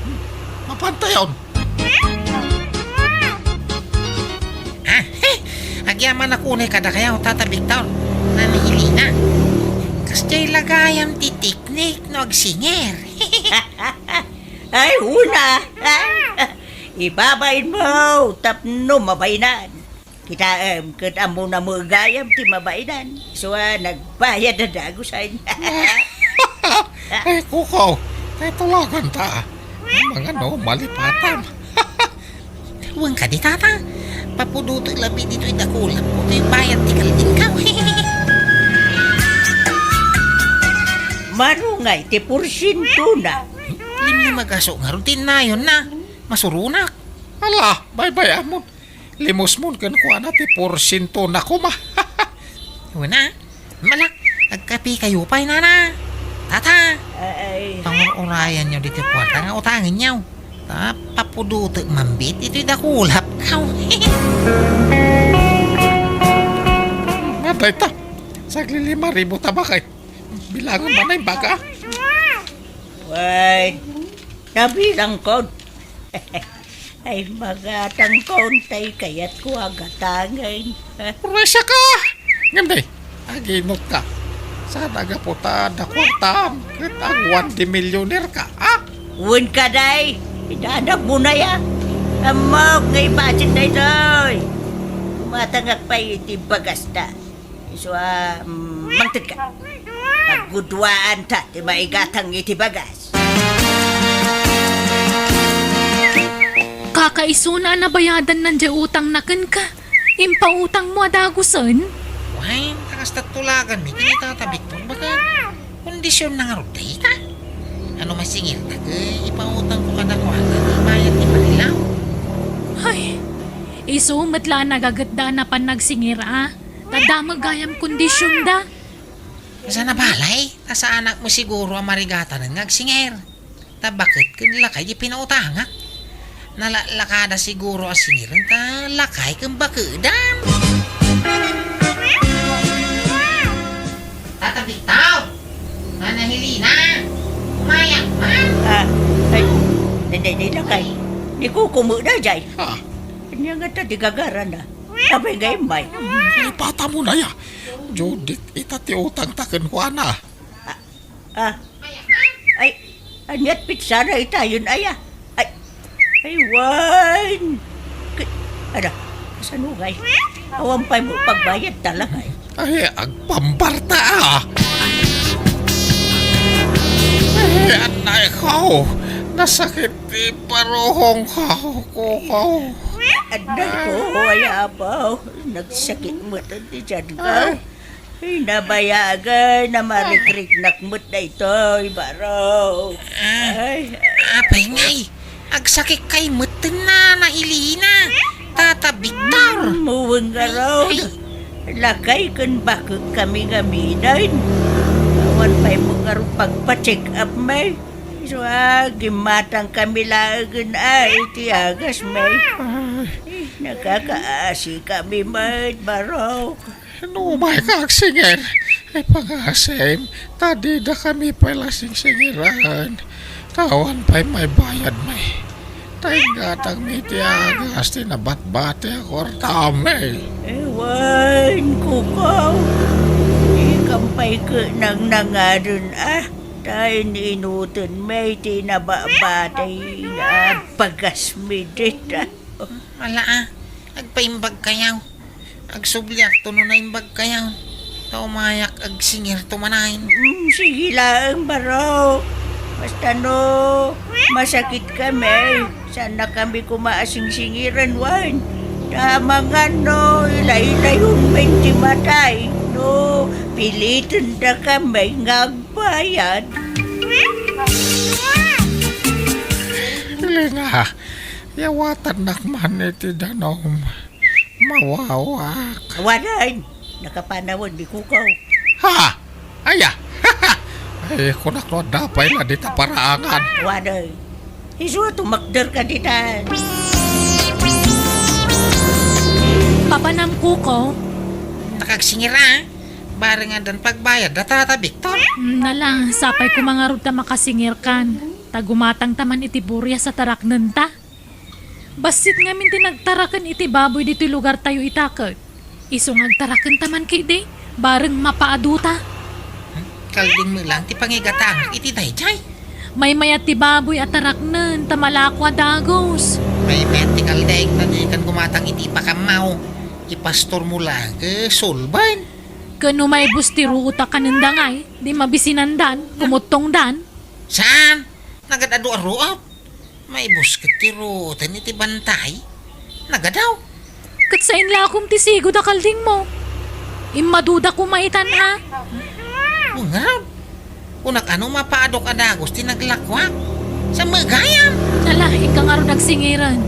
Hmm, mapantayon. Ah, he, agyamanak unay kadakayo, Tata Victor. Nani Helena. Kasdiay la gayam ti teknik no agsingir. Ay, una. Ibabainmo tapno mabainan. Kitaem, ket ammona met gayam ti mabainan. Isu a nagbayad a dagusen. Ay, Kuko, tay tuloganta. Mangano, malipatam. Wen kadi, Tata. Papudotek labi ditoy dakulapko, toy bayad ti kaldingko. Mano ngay ti porsientona? Limlimagaso ngarud ti innayonna. Masuronak. Ala, baybay-amon. Limusmon kenkuana ti porsientona koma. Wen a. Ala, agkapikayo pay, nana. Tata. Ay. Pangur-urayanyo ditoy kuarta nga utangenyo. Ta, papudotek mambit itoy dakulapko. Nga dayta. Saglilima ribu ta, baket. Bilangan man ay baka. Wen, nabilangko. Ay, magatangkon tay kayatko a gatangen. Presya ka! Ngem di, aginot ka. Saan a gapu ta adda kuartam ket awan di millionaire ka, ha? Wen ka, day. Idanag mo na ya. Ammok nga ibasit daytoy. Kumatangak pay iti bagasta. Isu a, mm, mangted ka. Pagguduaanta ti maigatang iti bagas. Kakaisuna a nabayadanna diay utangna kenka. Impautangmo a dagusen? Wen, ta kasta tulaganmi ken ni Tata Victor, baket kondisionna ngarud dayta. No masingirta, ket ipautangko kadakuada ti bayad ti panilaw. Ay, isu met la a nagagetda a napan nagsingir a. Ta damag gayam kondisionda. Saan a balay, ta saanak met siguro a marigatanen nga agsingir. Ta baket ken lakay ti pinautangak. Nalaklakada siguro a singiren ta lakay ken bakedan. Tata Victor! Nana Helena! Umayak man! Ah, ay, daydiay, daydiay, lakay. Ni Kuko met daydiay. Ah. Ania ngata ti gagarana? Apay nga immay? Ipatamo na ya. Judith, ita ti utangta kenkuana. Ah, ah. Ay, aniat pitsana itayon aya? Ay, ay, wen. K-, ada, kasano ngay? Awan pay mo pagbayad talaga, eh. Ay, agpambarta, ah. Ay, anay ko. Nasakit ti paruhong ko, Kuko. Anay ko, ay, abaw. Nagsakit met ti tiyan ko. Ay. Ay, nabayagen a marikriknak met daytoy, barok. Ah, ay, apay ngay, agsakit kay met ti nana Helena, Tata Victor. Mm, wen ngarud. Ay. Lakay ken bakek kami ngamin. Awan pay met ngarud pagpa-check up mi. Isu a, gimmatang kami laengen a iti agas mi. Ay. Eh, nakakaasi kami met, barok. No umay ka agsingir, ay pangasim, ta dida kami pay la singsingiran. Ta awan pay maibayad mi. Ta inggatang mi ti agas ti nabatbati a kuartam mi. Wen, Kuko, dikam pay ket nangnangaden a, ta in-inuten mi ti nabatbati a bagas mi dita. Ala a, agpaimbag kayo. Agsubliakto no naimbag kayo. Ta umayak agsingirto manen. Mm, sige laeng, barok. Basta no masakit kami, saanna kami koma a singsingiran wen. Ta amangan no ilaylayon mi ti matay, no piliten da kami nga agbayad. Helena, yawatannak man iti danum. Mawawak. Awanen, nakapanawen ni Kuko. Ha? Aya? Ay, kunak no adda pay la dita paraangan. Awanen. Isu a tumakder ka dita. Papanam, Kuko. Nakagsingira, ah. Bareng addan pagbayad da Tata Victor. Mm, nala, sapay koma ngarud ta makasingirkan. Ta gumatangta man iti burias a taraknenta. Bassit ngamin ti nagtaraken iti baboy ditoy lugartayo ita ket. Isu nga agtarakenta man ketdi, bareng mapaaduta. Hmm? Kalding met lang ti pangigatangak iti daydiay. Maymayat ti baboy a taraknen ta malako a dagus. Maymayat ti kalding ta dikan gumatang iti ipakammaw. Ipastormo lang ket sulben. Ken no maibus ti ruot a kanenda ngay, di mabisinandan, kumuttongdan. Saan? Nagad-adu a ruot. Maibus ket ti ruoten iti bantay. Nagadaw. Ket sain la a kumtisigo da kaldingmo. Immaduda koma itan a. Ngarud, kunak a no mapaadok a dagus ti naglakuak. Sa gayam. Ala, inka ngarud agsingiran.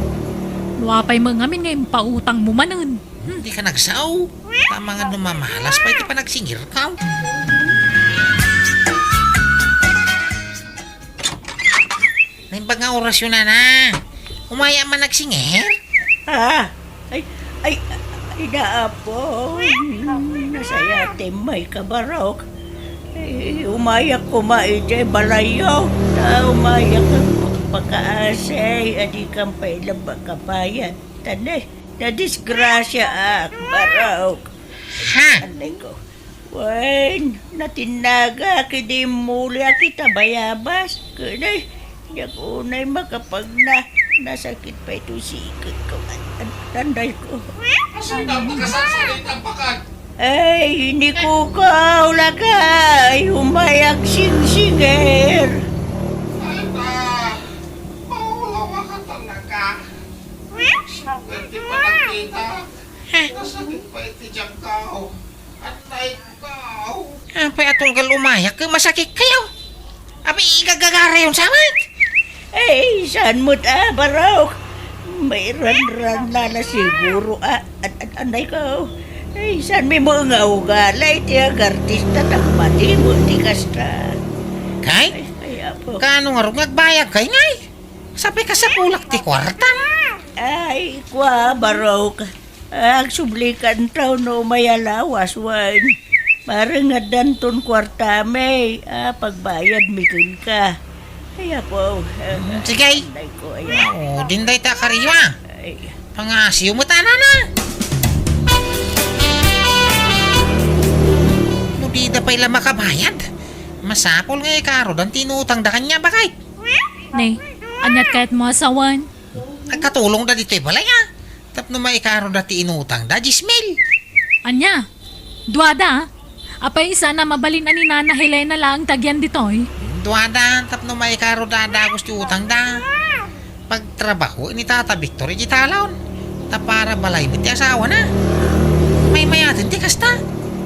No apay met ngamin nga impautangmo manen. Hmm, di ka nagsao. Tama nga no mamalas pay ti panagsingirkaw. Naimbag nga orasyon, nana. Umaya man nagsingir? Ah, ay, ay, ay, naapo. Nasayatem may kabarok. Eh, umayak koma idiay balayyo. Ta umayak. Pakaasay, a dikam pay la makabayad. Tanay, nadisgrasyaak, Barok. Ha? Anay ko. Wen, natinnagak idi immuliak ita bayabas. Kanay, diak unay makapagna. Nasakit pay to siketko. An-, an-, anday ko. Asan na pagkasasalit ang pakan? Ay, ni Kukaw, lakay, umay agsingsinger. Ay, na, maulawa ka talaga. Sakit ti panagkita. Nasakit pa iti tiyan ko. Anay ko. Apay a tunggal umayak, masakit kayo. Abi, igagagarayon sa amin. Ay, saan mo't, ah, Barok? May ranran na na siguro, ah, an-, an-, anay ko. Ay, saan mi mo nga ugala iti agartista, tapmati mo ti kasta. Kay? Ay, ay, apo. Kaano nga rugag bayag kay ngay? Sapay kasapulak ti kuarta. Ay, kua, Barok. Agsublikantaw no may alawas, wen. Parang addanton kuartami, a, pagbayad mi kenka. Ay, apo. Mm, sige. Anday ko, ay. O, dinday ta kariwa. Ay. Pangasiw mo ta, nana. No dida pay la makabayad, masapul nga ikarudan ti inutangda kaniak, bakit? Ne, aniat kayat mo a sawen? Agkatulongda ditoy balay, a. Tapno maikaroda ti inutangda, dies mil. Ania? Duada, a? Apay sana mabalin a ni Nana Helena laeng ti agian ditoy? Duada, tapno maikaroda a dagus ti utangda. Pagtrabaho ni Tata Victor iti talon. Ta para balay met ti asawana. Maymayaten ti kasta.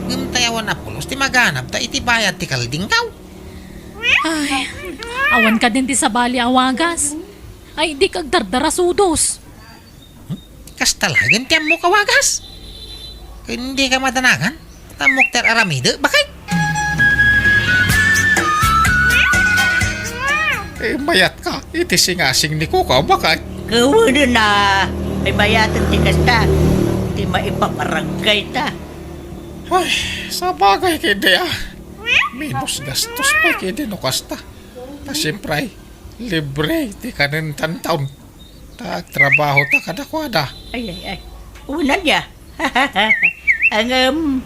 Ngem ta awan a pulos ti maganabda iti bayad ti kaldingkaw. Ay, awan kadin ti sabali a wagas. Ay, dika agdardarasudos. Hmm? Kasta laeng ti ammok a wagas? Ken dika madanagan? Ta ammok ti ar-aramidek, bakit? Eh, mayatka iti singasing ni Kukaw, bakit? Kawanen a, ay bayaten ti kasta. Ti maipabarangay ta. Ay, sabagay ketdi, a. Menos gastos pay ketdi no kasta. Ta siempre, libre ti kanendantaon. Ta agtrabaho ta kadakuada. Ay, ay, ay. Unan ya. Ngem,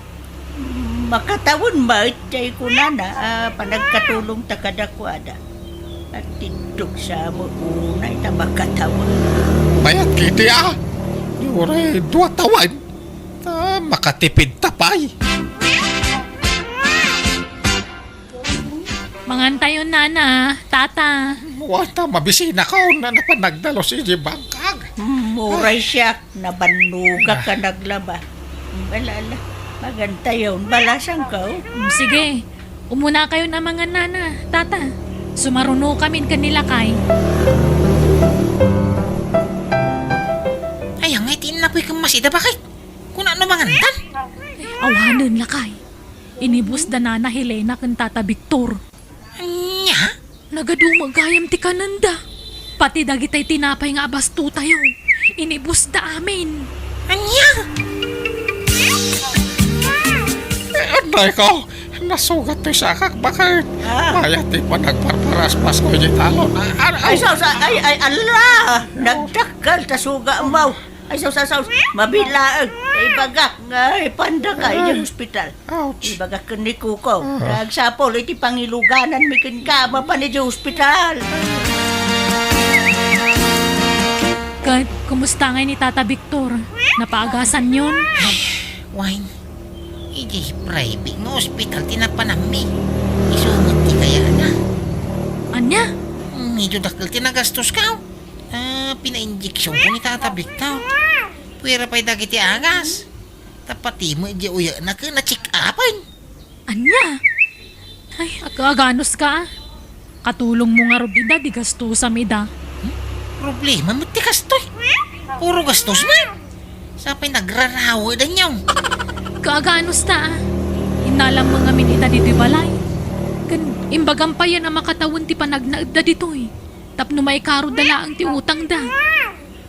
makatawen met ti kunana a panagkatulong ta kadakuada. Agtiddog sa mo unay ta makatawen. Mayat ketdi, a. Di uray dua tawen. Ta makatipid ta pay. Mangantayon, Nana, Tata. Wen ta mabisinakon a napan nagdalus iti bangkag. Hmm, uray siak, nabannogak a naglaba. Hmm, ala, ala. Mangantayon, balasangko. Hmm, sige. Umunakayon a mangan, Nana, Tata. Sumarunokamin ken ni lakay. Ay, angay ti innapoy ken masida, bakit? Kuna no mangantan? Awanen, lakay. Inibusda Nana Helena ken Tata Victor. Ania? Nagadu met gayam ti kanenda. Pati dagitay tinapay nga abastotayo, inibusda amin. Ania? Eh, anay ko, nasugat ti sakak, bakit? Ah. Mayat ti panagparparaspasko iti talon. Ah, ah, ah. Ay, sa, sa, ay, ay, ala! Nagdakkel ta suga mo. Ay, sus, sus, sus. Mabilaeng. Ibagak nga ipanda ka idiay ospital. Ouch. Ibagak ken ni Kuko. Ah. Agsapul iti pangilugananmi kenka, mapan idiay ospital. Ket, kumusta ngay ni Tata Victor? Napaagasanyon? Ay, wen. Idiay private nga ospital ti napananmi. Isu met ti kayatna. Ania? Medyo dakkel ti nagastoska. Ah, pinainjeksionko ni Tata Victor. Puwera pay dagiti agas. Ta pati met idiay uyekna ket na-check-upan. Ania? Ay, aga-aganos ka, ah. Katulongmo ngarud ida, di gastusam ida. Hmm? Problema met ti kastoy. Puro gastos met. Sapay nagrarawadanyo. Kaaganos ta, ah. Innalam mo ngamin ida ditoy balay. Ken imbagam payen a makatawen ti panagnaedda ditoy. Tapno maikarudda laeng ti utangda.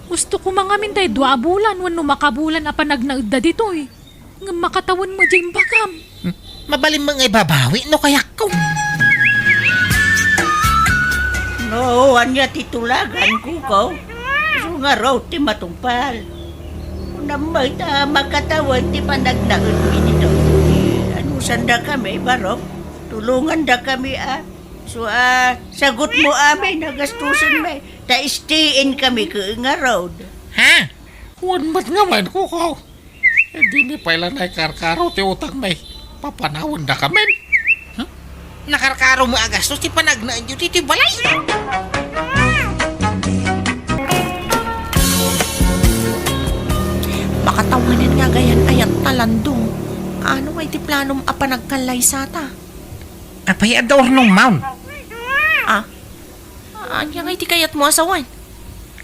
Gusto ko mangamin tay dua a bulan wenno makabulan a panagnaedda ditoy. Ngem makatawen met diay imbagam. Hmm. Mabalin met nga ibabawi no kayatko. No, O, ania ti tulagan, kuko? Isu ngarud ti matungpal. Kunam met ta makatawen ti panagnaedmi ditoy. Anusandakami, barok? Tulongandakami, a. Isu a, sagutmo amin a gastusenmi. Ta stay in kami ket ngarud. Ha? Wen met ngamin, kuko. Dimi pay la naikarkaro ti utangmi. Papanawendakamin. Huh? Nakarkaro met a gastos ti panagnaedyo ditoy balay. Makatawanan nga gayan ayat ta, Lando. Ano nga iti planom a panagkallaysata? Apay, adda urnongmon? Ah? Ania nga iti kayatmo a sawen?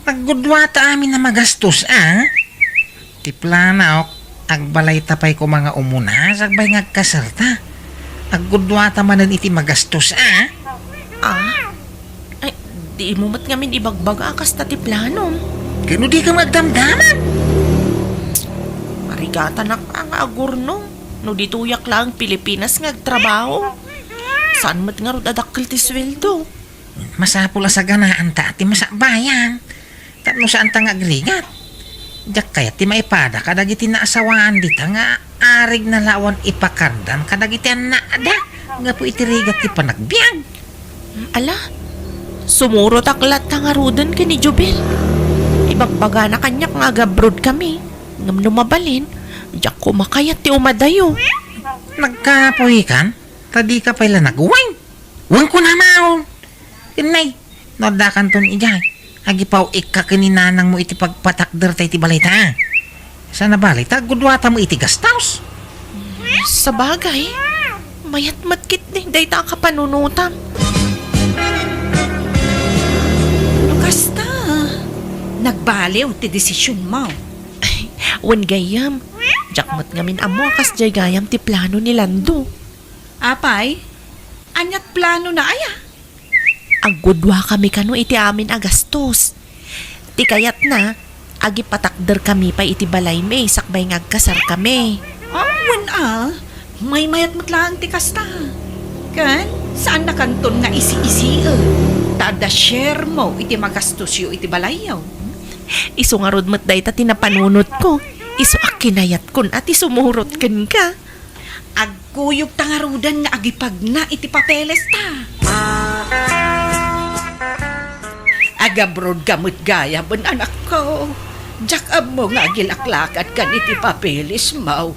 Aggudua ta amin a magastos, a? Ti planok, agbalayta pay koma nga umuna, sakbay nga agkasarta. Aggudua ta manen iti magastos, a? Ah? Ay, dimo met ngamin ibagbaga a kasta ti planom. Ket no dika agdamdama? Marigatanak nga agurnong. No ditoyak laeng Pilipinas nga agtrabaho. Saan met ngarud a dakkel ti sueldo? Masapul a saganaanta ti masakbayan. Tapno saanta nga agrigat. Diak kayat ti maipada kadagiti naasawaan dita nga arigna la awan ipakardan kadagiti annada gapu iti rigat ti panagbiag. Ala, sumurotak latta ngaruden ken ni Jubel. Ibagbagana kaniak nga agabroad kami. Ngem no mabalin, diak koma kayat ti umadayo. Nagkapoykan? Ta dika pay la nagwine. Wen kunamon. Ken nay, no addakanton idiay, agipaw-ikka ken ni nanangmo iti pagpatakderta iti balayta. Saan a bale ta agguduata met iti gastos. Sabagay, mayat met ketdi dayta a kapanunotam. No kasta, nagbaliw ti desisionmo. Ay, wen gayyem, diak met ngamin ammo a kasdiay gayam ti plano ni Lando. Apay, ania't planona aya? Agguduakami kano iti amin a gastos. Ti kayatna, agipatakderkami pay iti balaymi sakbay nga agkasarkami. Ah, wen a, maymayat met laeng ti kasta. Ken, saannakanton nga isi-isiek, ta adda sharemo iti magastosyo iti balayyo. Isu ngarud met dayta ti napanunotko. Isu a kinayatkon a ti sumurot kenka. Agkuyogta ngaruden nga agipagna iti papelesta. Agabroadka met gayam, anakko. Diak ammo nga agilaklakadkan iti papelesmo.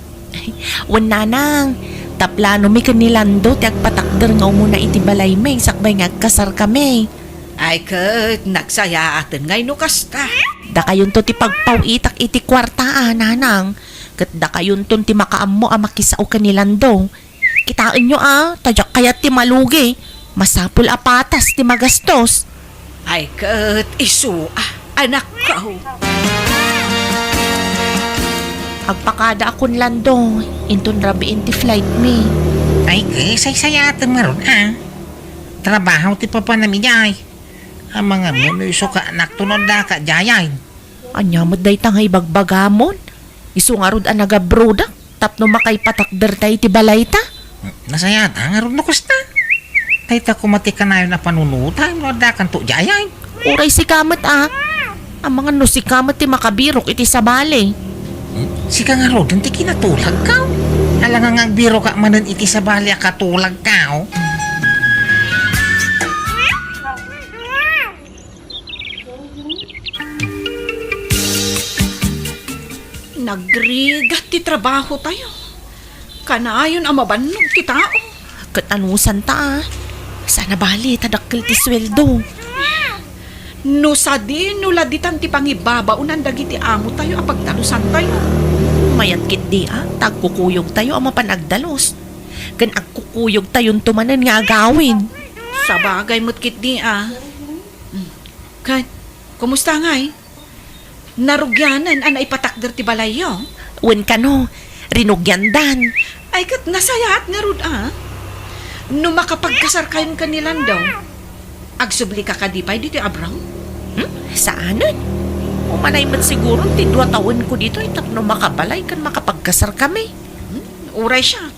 Wen nanang, ta planomi ken ni Lando ti agpatakder nga umuna iti balaymi sakbay nga agkasarkami. Ay ket, nagsayaaten ngay no kasta. Dakayonto ti pagpaw-itak iti kuarta a, nanang. Ket dakayonton ti makaammo a makisao ken ni Lando. Kitaenyo a, ta diak kayat ti malugi. Masapul a patas ti magastos. Ay ket isu a, anakko. Agpakada a kun Lando, inton rabiin ti flight mi. Ay ket, saysayaatem ngarud a. Trabaho ti papanam idiay. Amangan mo no isu ka anakto no addaka diay. Ania met dayta nga ibagbagamon? Isu ngarud a nagabroadak tapno makaipatakderta iti balayta? Nasayaat ngarud no kasta. Dayta koma ti kanayon a panunotam no addakanto diay. Uray sika met a. Amangan no sika met ti makabirok iti sabali. Sika ngaruden ti kinatulagko. Alangan nga agbirokak manen iti sabali a katulagko. Nagrigat ti trabahotayo. Kanayon a mabannog ti tao. Ket anusanta a. Saan a bale ta dakkel ti sueldo. No sadino la ditan ti pangibabaonan dagiti amotayo a pagdalusantayo. Mayat ketdi a, ta agkukuyogtayo a mapan agdalus. Ken agkukuyogtayonto manen nga agawid. Sabagay met ketdi a. Hmm. Ket, kumusta ngay? Narugianen a naipatakder ti balayyo? Wen kano, rinugiandan. Ay, ket nasayaat ngarud a. No makapagkasarkayon ken ni Lando, agsublika kadi pay ditoy abroad? Hmm? Saanen? Umanay met siguron ti dua tawenko ditoy tapno makabalay ken makapagkasarkami. Hmm? Uray siak.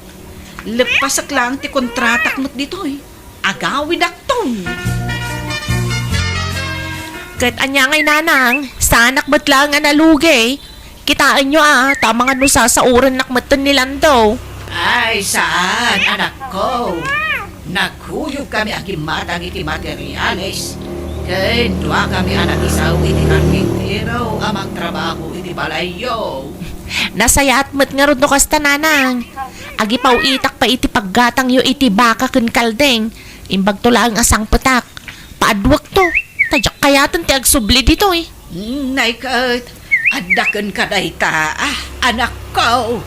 Leppasek laeng ti kontratak met ditoy. Agawidakton. Ket ania ngay, Nanang, saanak met laeng a nalugi. Kitaenyo a, ta amangan no sasaorennak metten ni Lando. Ay, saan, anakko. Nagkuyogkami a gimmatang iti materiales, ken duakami a nakisaw iti karpintero a mangtrabaho iti balayyo. Nasayaat met ngarud no kasta, Nanang. Agipaw-itak pay iti paggatangyo iti baka ken kalding. Imbagto laeng a sangpetak. Paadwekto. Ta diak kayaten ti agsubli ditoy. Nay ket, adda kenka dayta, ah, anakko.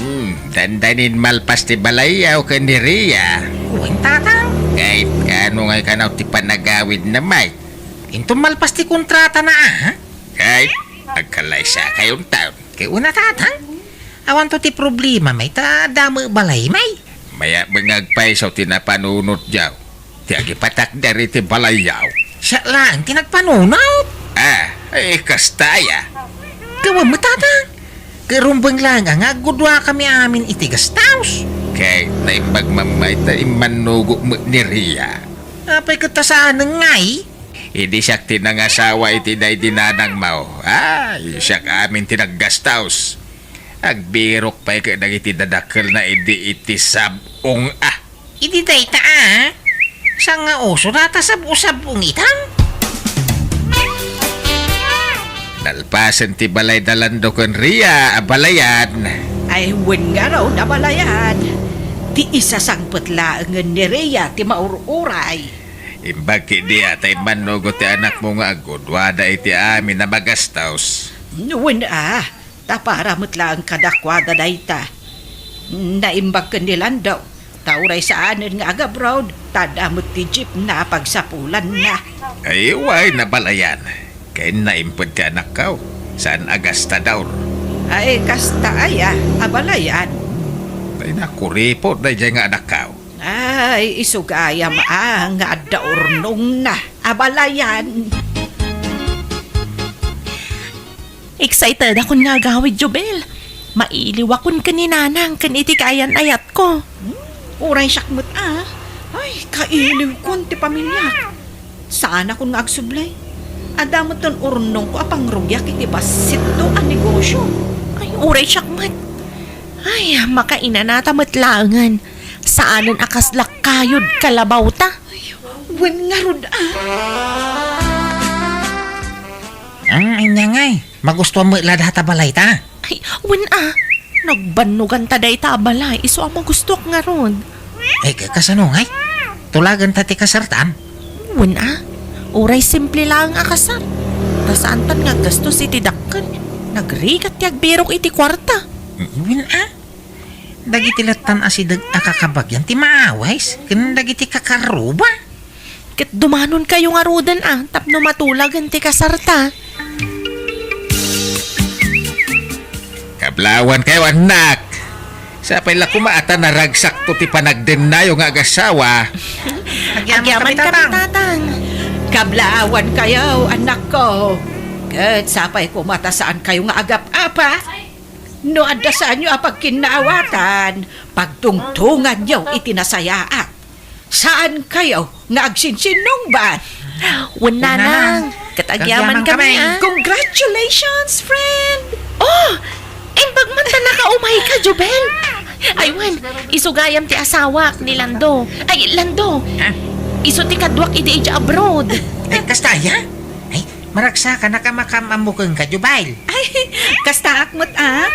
Hmm, dandanin malpas ti balayyo ken ni Ria. Wen, Tatang. Kay, kaano ngay kanaw ti panagawidna, Mike? Inton malpas ti kontratana, ah? Kay, agkalaysa kayo untaon. Kay una, Tatang, awanto ti problema, May, ta damo balay, May. Mayat nga agpayso ti napanunot diaw. Ti agipatakder iti balayyaw. Siak laeng ti nagpanunot. Ah, eh, kasta aya. Gawan met, Tatang. Ket rumbeng laeng nga agguduakami amin iti gastaos. Kay naimbag man, May, ta immannugok met ni Ria. Apay ket ta saanen ngay? Idi siak ti nangasawa iti daydi nanangmo. Ay, siak amin ti naggastaos. Agbirok pay ket dagiti dadakkelna idi iti sab-ong a. Idi dayta a, sangauso data sab-usab-ong ita. Nalpasen ti balay da Lando ken Ria a balayan. Ay, wen ngarud a balayan. Ti isasangpet laengen ni Ria ti maur-uray. Imbag ket di a ta immannugot ti anakmo nga agguduada iti amin a magastos. Wen a, ta para met laeng kadakuada dayta. Naimbag ken ni Lando, ta uray saanen nga agabroad, ta adda met ti jeepna a pagsapulanna. Ay, wen a balayan. Ken naimped ti anakko, saan a gastador. Ay, kasta aya a balayan. Ay, nakuripot daydiay nga anakko. Ay, isu gayam a nga adda urnongna a balayan. Excited akon nga agawid, Jubel. Mailiwakon ken ni Nanang ken iti kaayan-ayatko. Hmm, uray siak met a. Ay, kailiwkon ti pamiliak. Saanakon nga agsubli. Adda metten urnongko a pangrugiak iti bassitto a negosio. Ay, uray siak met. Ay, makainanata met laengen. Saanen a kas lakkayod kalabawta. Wen ngarud a. Ah, ania ngay? Magustuam met la data balayta? Ay, wen a. Nagbannoganta dayta a balay, isu a magustuak ngarud. Ay, ka-, kasano ngay? Tulagenta ti kasartan? Wen a. Uray simple laeng a kasar. Ta saantan nga aggastos iti dakkel. Nagrigat ti agbirok iti kuarta. Wen a. Dagiti lattan a sideg a kakabagian ti maawis ken dagiti kakaruba. Ket dumanonkayo ngaruden a tapno matulagen ti kasarta. Kablawankayo, annak. Sapay la koma a ta naragsakto ti panagdennayo nga agasawa. Agyaman kami, Tatang. Kablawankayo, annakko. Ket sapay koma ta saankayo nga agap-apa. No adda saanyo a pagkinnaawatan, pagtungtonganyo iti nasayaat. Saankayo nga agsinsinnungbat. Wen, Nanang, ket agyaman kami, a. Congratulations, friend! Oh! Imbag man ta nakaumayka, Jubel! Ay, wen, isu gayam ti asawak ni Lando. Ay, Lando! Ha? Isu ti kaduak idi idiay abroad. Ay, kasta aya? Ay, maragsakan a makam-ammo kenka, Jubel. Ay, kastaak met, a.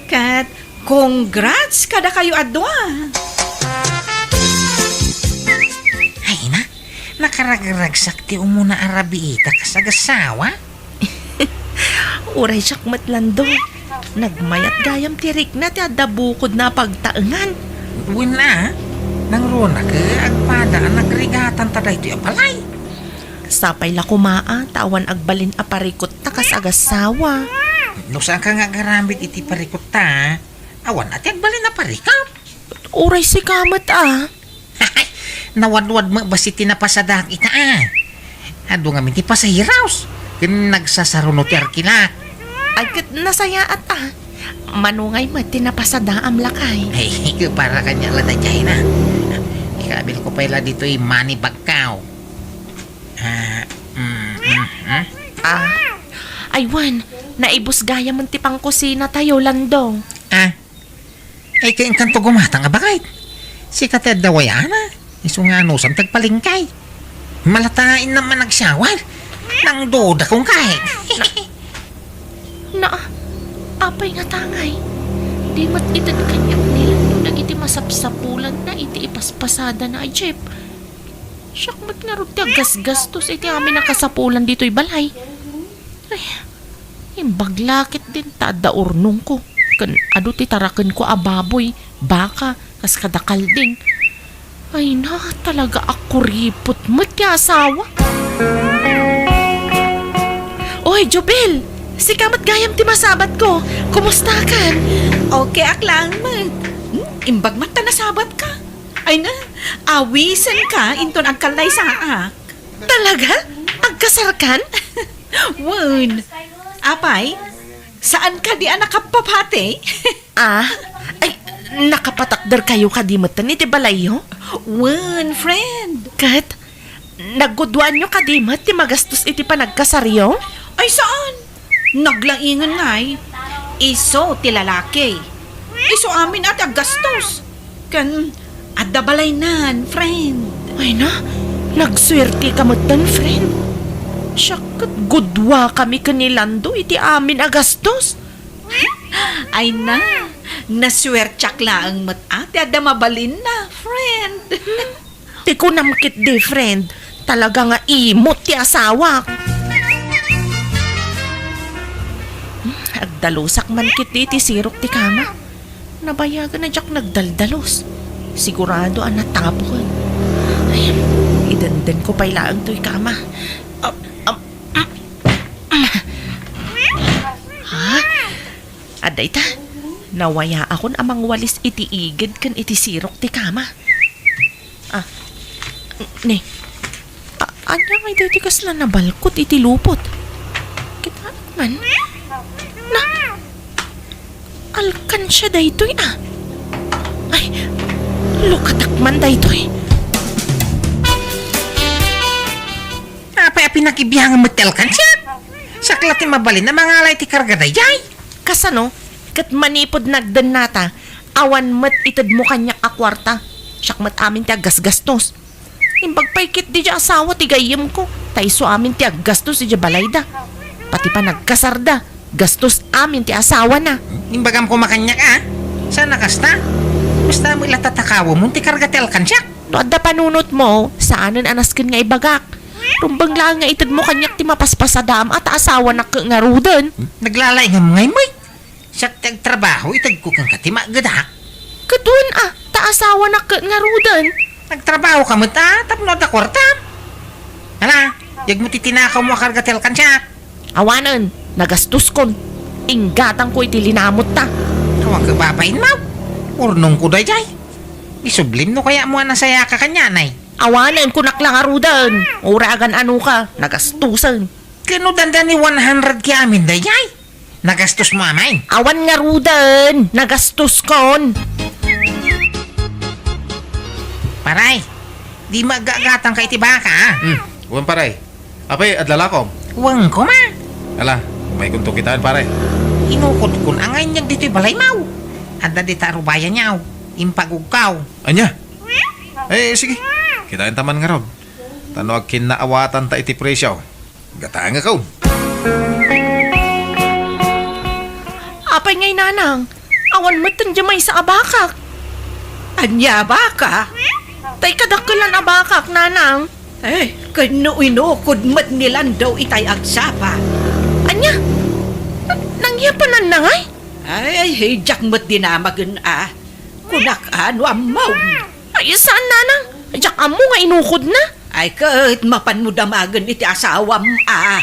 Ket, congrats kadakayo a dua. Ay na, nakaragragsak ti umuna a rabiita kas agasawa. Uray siak met, Lando. Nagmayat gayam ti rikna ti adda bukodna a pagtaengan. Wen a, nangruna ket agpada a nagrigatanta daytoy a balay. Sapay la koma a, ta awan agbalin a parikotta kas agasawa. No saanka nga agaramid iti parikotta, awan a ti agbalin a parikot. Uray sika met a. Nawadwad met bassit ti napasadaak ita a. Adu ngamin ti pasahiros, ken nagsasaruno ti arkilak. Ay, ket nasayaat a. Mano ngay met ti napasadaam, lakay? Ay, para kaniak la daydiay na. Ikabilko pay la ditoy money bagko. Ah, mm, mm, mm. Ah, ay wen, naibus gayamen ti pangkusinatayo, Lando. Ah, ay, kayatkanto gumatang a baket. Sika ti adda wayana. Isu nga anusam ti agpalengke. Malataen naman agsyawal. Nangduda kung kahit. Na, apay nga tangay? Di met ited kaniak ni Lando dagiti masapsapulanna iti ipaspasadana a jeep. Siak met ngarud ti aggasgastos iti amin a kasapulan ditoy balay. Ay, imbag la ketdin ta adda urnongko, ken adu ti tarakenko a baboy, baka, kas kada kalding. Ay na, talaga a kuripot met ti asawa. Oy, Jubel! Sika met gayam ti masabatko. Kumustakan? Okay ak laeng met. Hmm, imbag met ta nasabatka. Ay na, awisenka inton agkallaysaak. Talaga? Agkasarkan? Wen. Apay, saan kadi a nakapapati? Ah? Ay, nakapatakderkayo kadi metten iti balayyo? Wen, friend. Ket, naggudwaanyo kadi met ti magastos iti panagkasaryo? Ay, saan? Naglaingen ngay. Isu ti lalaki. Isu amin a ti aggastos. Ken adda balaynan, friend. Ay na, nagsuerteka metten, friend. Siak ket gudua kami ken ni Lando iti amin a gastos. Ay na, nasuertiak laeng met a ti adda mabalinna, friend. Ti kunam ketdi, friend, talaga nga imot ti asawak. Hmm, agdalusak man ketdi ti sirok ti kama. Nabayagan a diak nagdaldalus. Sigurado a natapoken. Ay, idendenko pay laeng toy kama. Ah, ah, ah, ah. Ha? Adda ita, nawayaakon a mangwalis iti igid ken iti sirok ti kama. Ah, ne. A-, ania ngay daytoy kasla nabalkot iti lupot? Kitaek man. Na, alkansia daytoy, ah. Ay, lukatak man daytoy. Apay a pinakibiangan met ti alkansiak? Siak la ti mabalin a mangala iti karga daydiay. Kasano? Ket manipud nagdennata, awan met itedmo kaniak a kuarta. Siak met amin ti aggasgastos. Imbag pay ketdi diay asawa ti gayyemko, ta isu amin ti aggastos idiay balayda. Pati panagkasarda, gastos amin ti asawana. Imbagam koma kaniak, a? Saan a kasta? Basta met la tatakawemon ti karga ti alkansiak. No adda panunotmo, saanen a nasken nga ibagak. Rumbeng laeng nga itedmo kaniak ti mapaspasadaam a ta asawanak ket ngaruden. Naglalaingam ngay met. Siak ti agtrabaho, itedko kenka ti maagedak. Ket wen a, ta asawanak ket ngaruden. Nagtrabahoka met a, tapno adda kuartam. Ala, yegmo ti tinakawmo a karga ti alkansiak. Awanen, nagastoskon. Inggatangko iti linamotta. Awan ket babain, maw. Urnongko daydiay. Isublim no kayatmo a nasayaka kanianay. Awanen, kunak la ngaruden. Uray agan-anoka, nagastosen. Ket no dandani one hundred K amin daydiay? Nagastosmo amin? Awan ngaruden, nagastoskon. Paray, di maaggatangka iti baka, a? Hmm, wen, paray. Apay, adda lakom? Wen koma. Ala, umaykonto kitaen, paray. Inukodkon a nga inyag ditoy balay, maw. Adda dita a rubayan, yaw. Impagugkaw. Ania? Eh, sige. Kitaenta man ngarud. Ta no agkinnaawatanta iti presio, gatangekon. Apay ngay, nanang? Awan metten diay maysa a bakak. Ania a baka? Tay kadakkelan a bakak, nanang. Eh, ken no inukod met ni Lando itay agsapa. Ania? Na-, nangyapananna ngay? Ay, diak met dinamagen a. Kunak a no ammom. Ay, saan, nanang? Diak ammo nga inukodna. Ay, ket mapanmo damagen iti asawam a.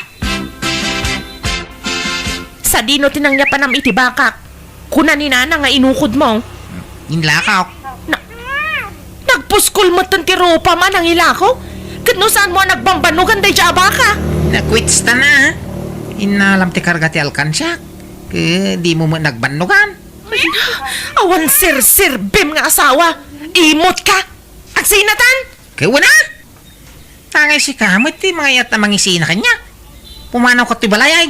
Sadino ti nangyapanam iti bakak? Kuna ni nanang nga inukodmo. Inlakok. Na-, nagpuskol metten ti rupam a nangilako? Ket no saanmo a nagbambannogan daydiay a baka? Nakwitstana. Innalam ti karga ti alkansiak. Ket dimo met nagbannogan. Ay na, awan serserbim nga asawa. Imot ka. Agsinatan? Ket wen a? Tangay sika met ti mangayat a mangisina kaniak. Pumanawka ti balay, ay.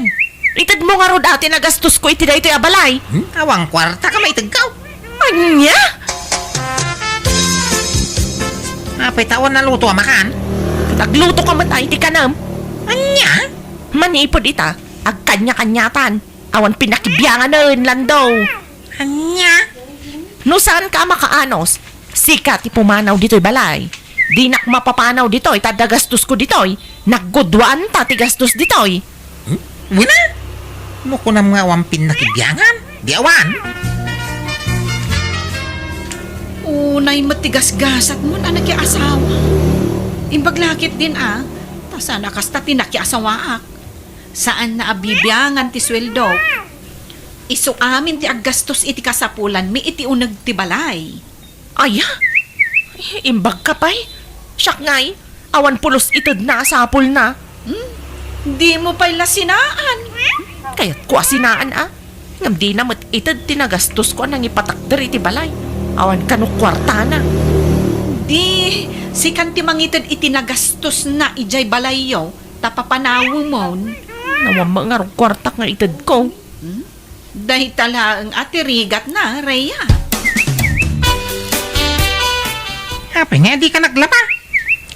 Itedmo ngarud a ti nagastosko iti daytoy a balay. Hmm? Awan kuarta ka maitedko. Ania? Apay ta awan naluto a makan? Agluto ka met ay ti kanam. Ania? Manipud ita, agkanya-kanyatan. Awan pinakibiangan, Lando. Ania? No saanka a makaanos, sika ti pumanaw ditoy balay. Dinak mapapanaw ditoy, ta adda gastosko ditoy. Nagguduanta ti gastos ditoy. Hmm? Wen a? No kunam nga awan pinakibiangan, di awan. Unay met ti gasgasatmon a nakiasawa. Imbag la ketdin a, ta saan a kasta ti nakiasawaak. Saan a bibiangan ti sueldok. Isu amin ti aggastos iti kasapulanmi iti uneg ti balay. Aya? Imbagka pay? Siak ngay, awan pulos itedna a sapulna. Hmm? Dimo pay la sinaan. Kayatko a sinaan a. Ngem dina met ited ti nagastosko a nangipatakder iti balay. Awan kano kuartana. Di, sikan ti mangited iti nagastosna idiay balayyo. Ta papanawemon. Awan met ngarud kuartak nga itedko. Hmm? Dayta laeng a ti rigatna, Rhea. Apay nga dika naglaba?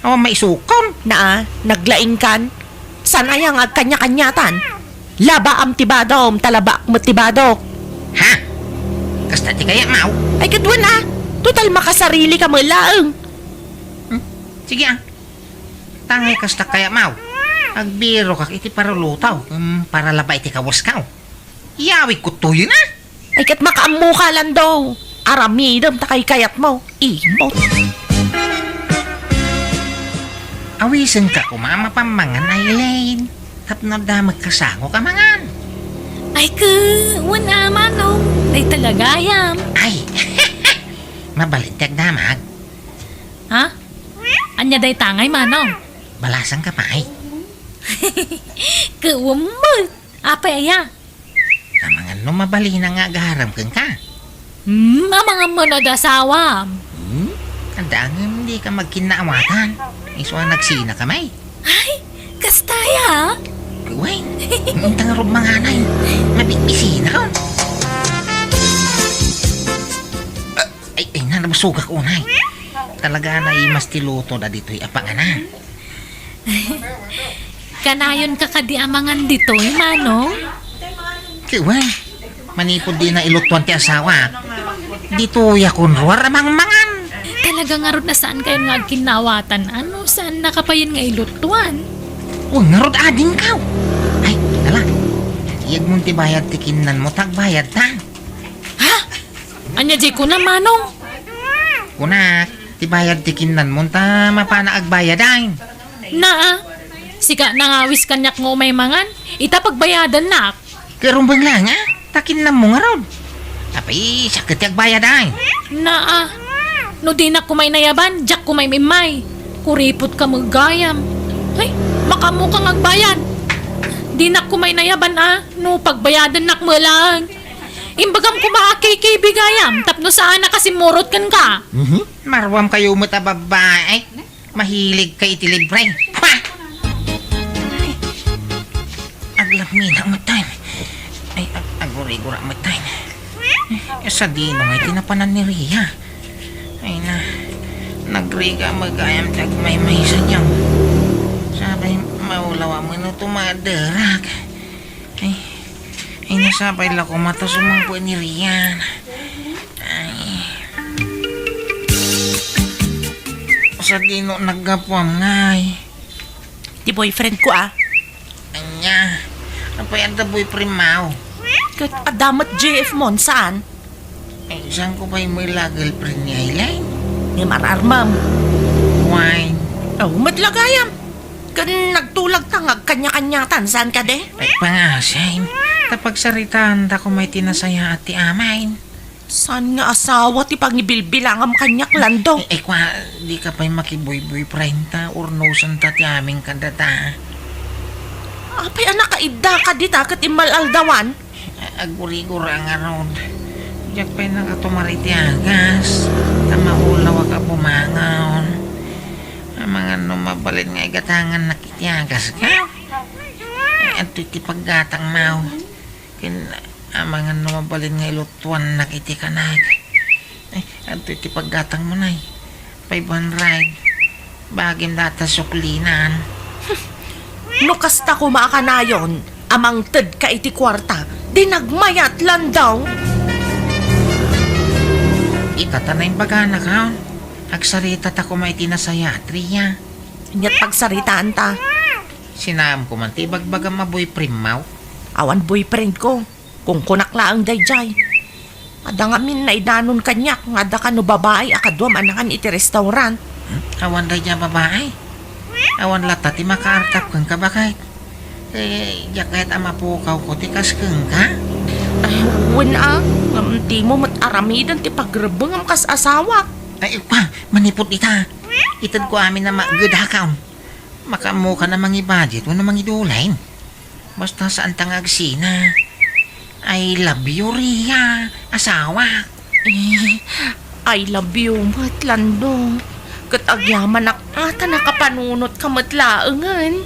Awan maisukon. Naa, naglaingkan. Saan aya nga agkanya-kanyatan? Labaam ti badom, ta labaak met ti badok. Ha? Kasta ti kayatmo? Ay, ket wen a. Total, makasarili ka met laeng. Hmm? Sige a. Tangay kasta kayatmo. Agbirokak iti paruluto, mm, para laba iti kawasko. Iyawidko toyen a. Ay, ket makaammoka, Lando. Aramidem ta kaykayatmo. Imot. Awisenka koma a mapammangan, Elaine. Tapno adda met kasango a mangan. Ay, ket, wen a, Manong. Dayta la gayam. Ay, mabalin ti agdamag. Ha? Ania dayta ngay, Manong? Balasanka pay. Ket wen met. Apay aya? Amangan no mabalin nga agarem kenka. Hmm, amangan met no adda asawam. Hmm? Adda ngem dika magkinnaawatan. Isu a nagsinaka met. Ay, kasta aya? Uy, inta ngarud mangan a. Mabitbisinakon. Ay, ay, nabusogak unay. Talaga a naimas ti luto daytoy a panganan. Kanayonka kadi a mangan ditoy, Manong? Ket wen, manipud dina ilutuan ti asawa, ditoyak unruar a mangmangan. Talaga ngarud a saankayon nga agkinnaawatan, a no saannaka payen nga ilutuan? Wen ngarud adingkaw. Ay, ala, iyegmon ti bayad ti kinnanmo ta agbayadtan. Ha? Ania diay kunam, Manong? Kunak, ti bayad ti kinnanmon ta mapanak agbayad, ay. Naa, sika nangawis kaniak nga umay mangan, ita pagbayadannak. Ket rumbeng laeng a, ta kinnanmo ngarud. Apay, siak ket ti agbayad, ay. Naa, no dinak koma inayaban, diak koma im-immay. Kuripotka met gayam. Ay, makaammoka nga agbayad. Dinak koma inayaban a, no pagbayadannak met laeng. Imbagam koma a K K B gayam, tapno saanak a simmurot kenka. Mhm. Maruamkayo met a babbai. Mahiligka iti libre. Pah! Aglamina met tayo. Ay, ag-, agurigura met tayo. Sadino nga iti napanan ni Ria? Ay na, nagrigat met gayam ti agmaymaysa niya. Sabay, maulaw a mano tumaderak. Ay, ay, nasapay la koma ta sumangpet ni Rian. Ay. Sadino naggapuam ngay? Ti boyfriend ko, a. Ania? Apay adda boyfriend mo? Ket adda met J F mo, saan? Ay, saan ko pay met la girlfriend ni Aileen? Ni mararmam. Wine. Aw, met la gayam. Ken nagtulag ta nga agkanya-kanyatan, saan kadi? Ay, pangasim. Ta pagsaritaan ta koma iti nasayaat ti amin. Saan nga asawa ti pangibilbilangam kaniak, Lando? Ay, ay, kwa, di ka pay makiboy-boyfriend ta, urnosen ta ti amin kadata. Apay a nakaidda ka dita ket immal-aldawan? Agurigura ngarud. Diak pay nakatumar iti agas, ta maulawak a bumangon. Amangan no mabalin nga igatangannak iti agas ka? Ay, adtoy ti paggatangmo. Ken amangan no mabalin nga ilutuannak iti kanak. Ay, adtoy ti paggatangmo, Nay. Five hundred. Bagim data suklinan. No kasta koma a kanayon, a mangted ka iti kuarta, di nagmayat, Landong. Ita ta naimbagana kaon. Agsarita ta koma iti nasayatria. Ania't pagsaritaan ta? Sinaam ko man ti ibagbagam a boyfriend mo. Awan boyfriend ko. Kungkunak laeng daydiay. Adda ngamin naidanon kaniak nga adda kano babai a kaduam a nangan iti restaurant. Hmm? Awan daydiay a babai? Awan latta ti makaartap kenka, baket? Eh, diak kayat a mapukawko ti kas kenka? Ay, wen a, ngem dimo met aramiden ti pagrebbengam kas asawak. Ay, pa, manipud ita. Itedko amin a maaged a account. Makaammokan a mangi-budget wenno mangidulain. Basta saanta nga agsina. I love you, Ria, asawak. Eh, I love you met, Landong. Ket agyamanak nga ta nakapanunotka met laengen.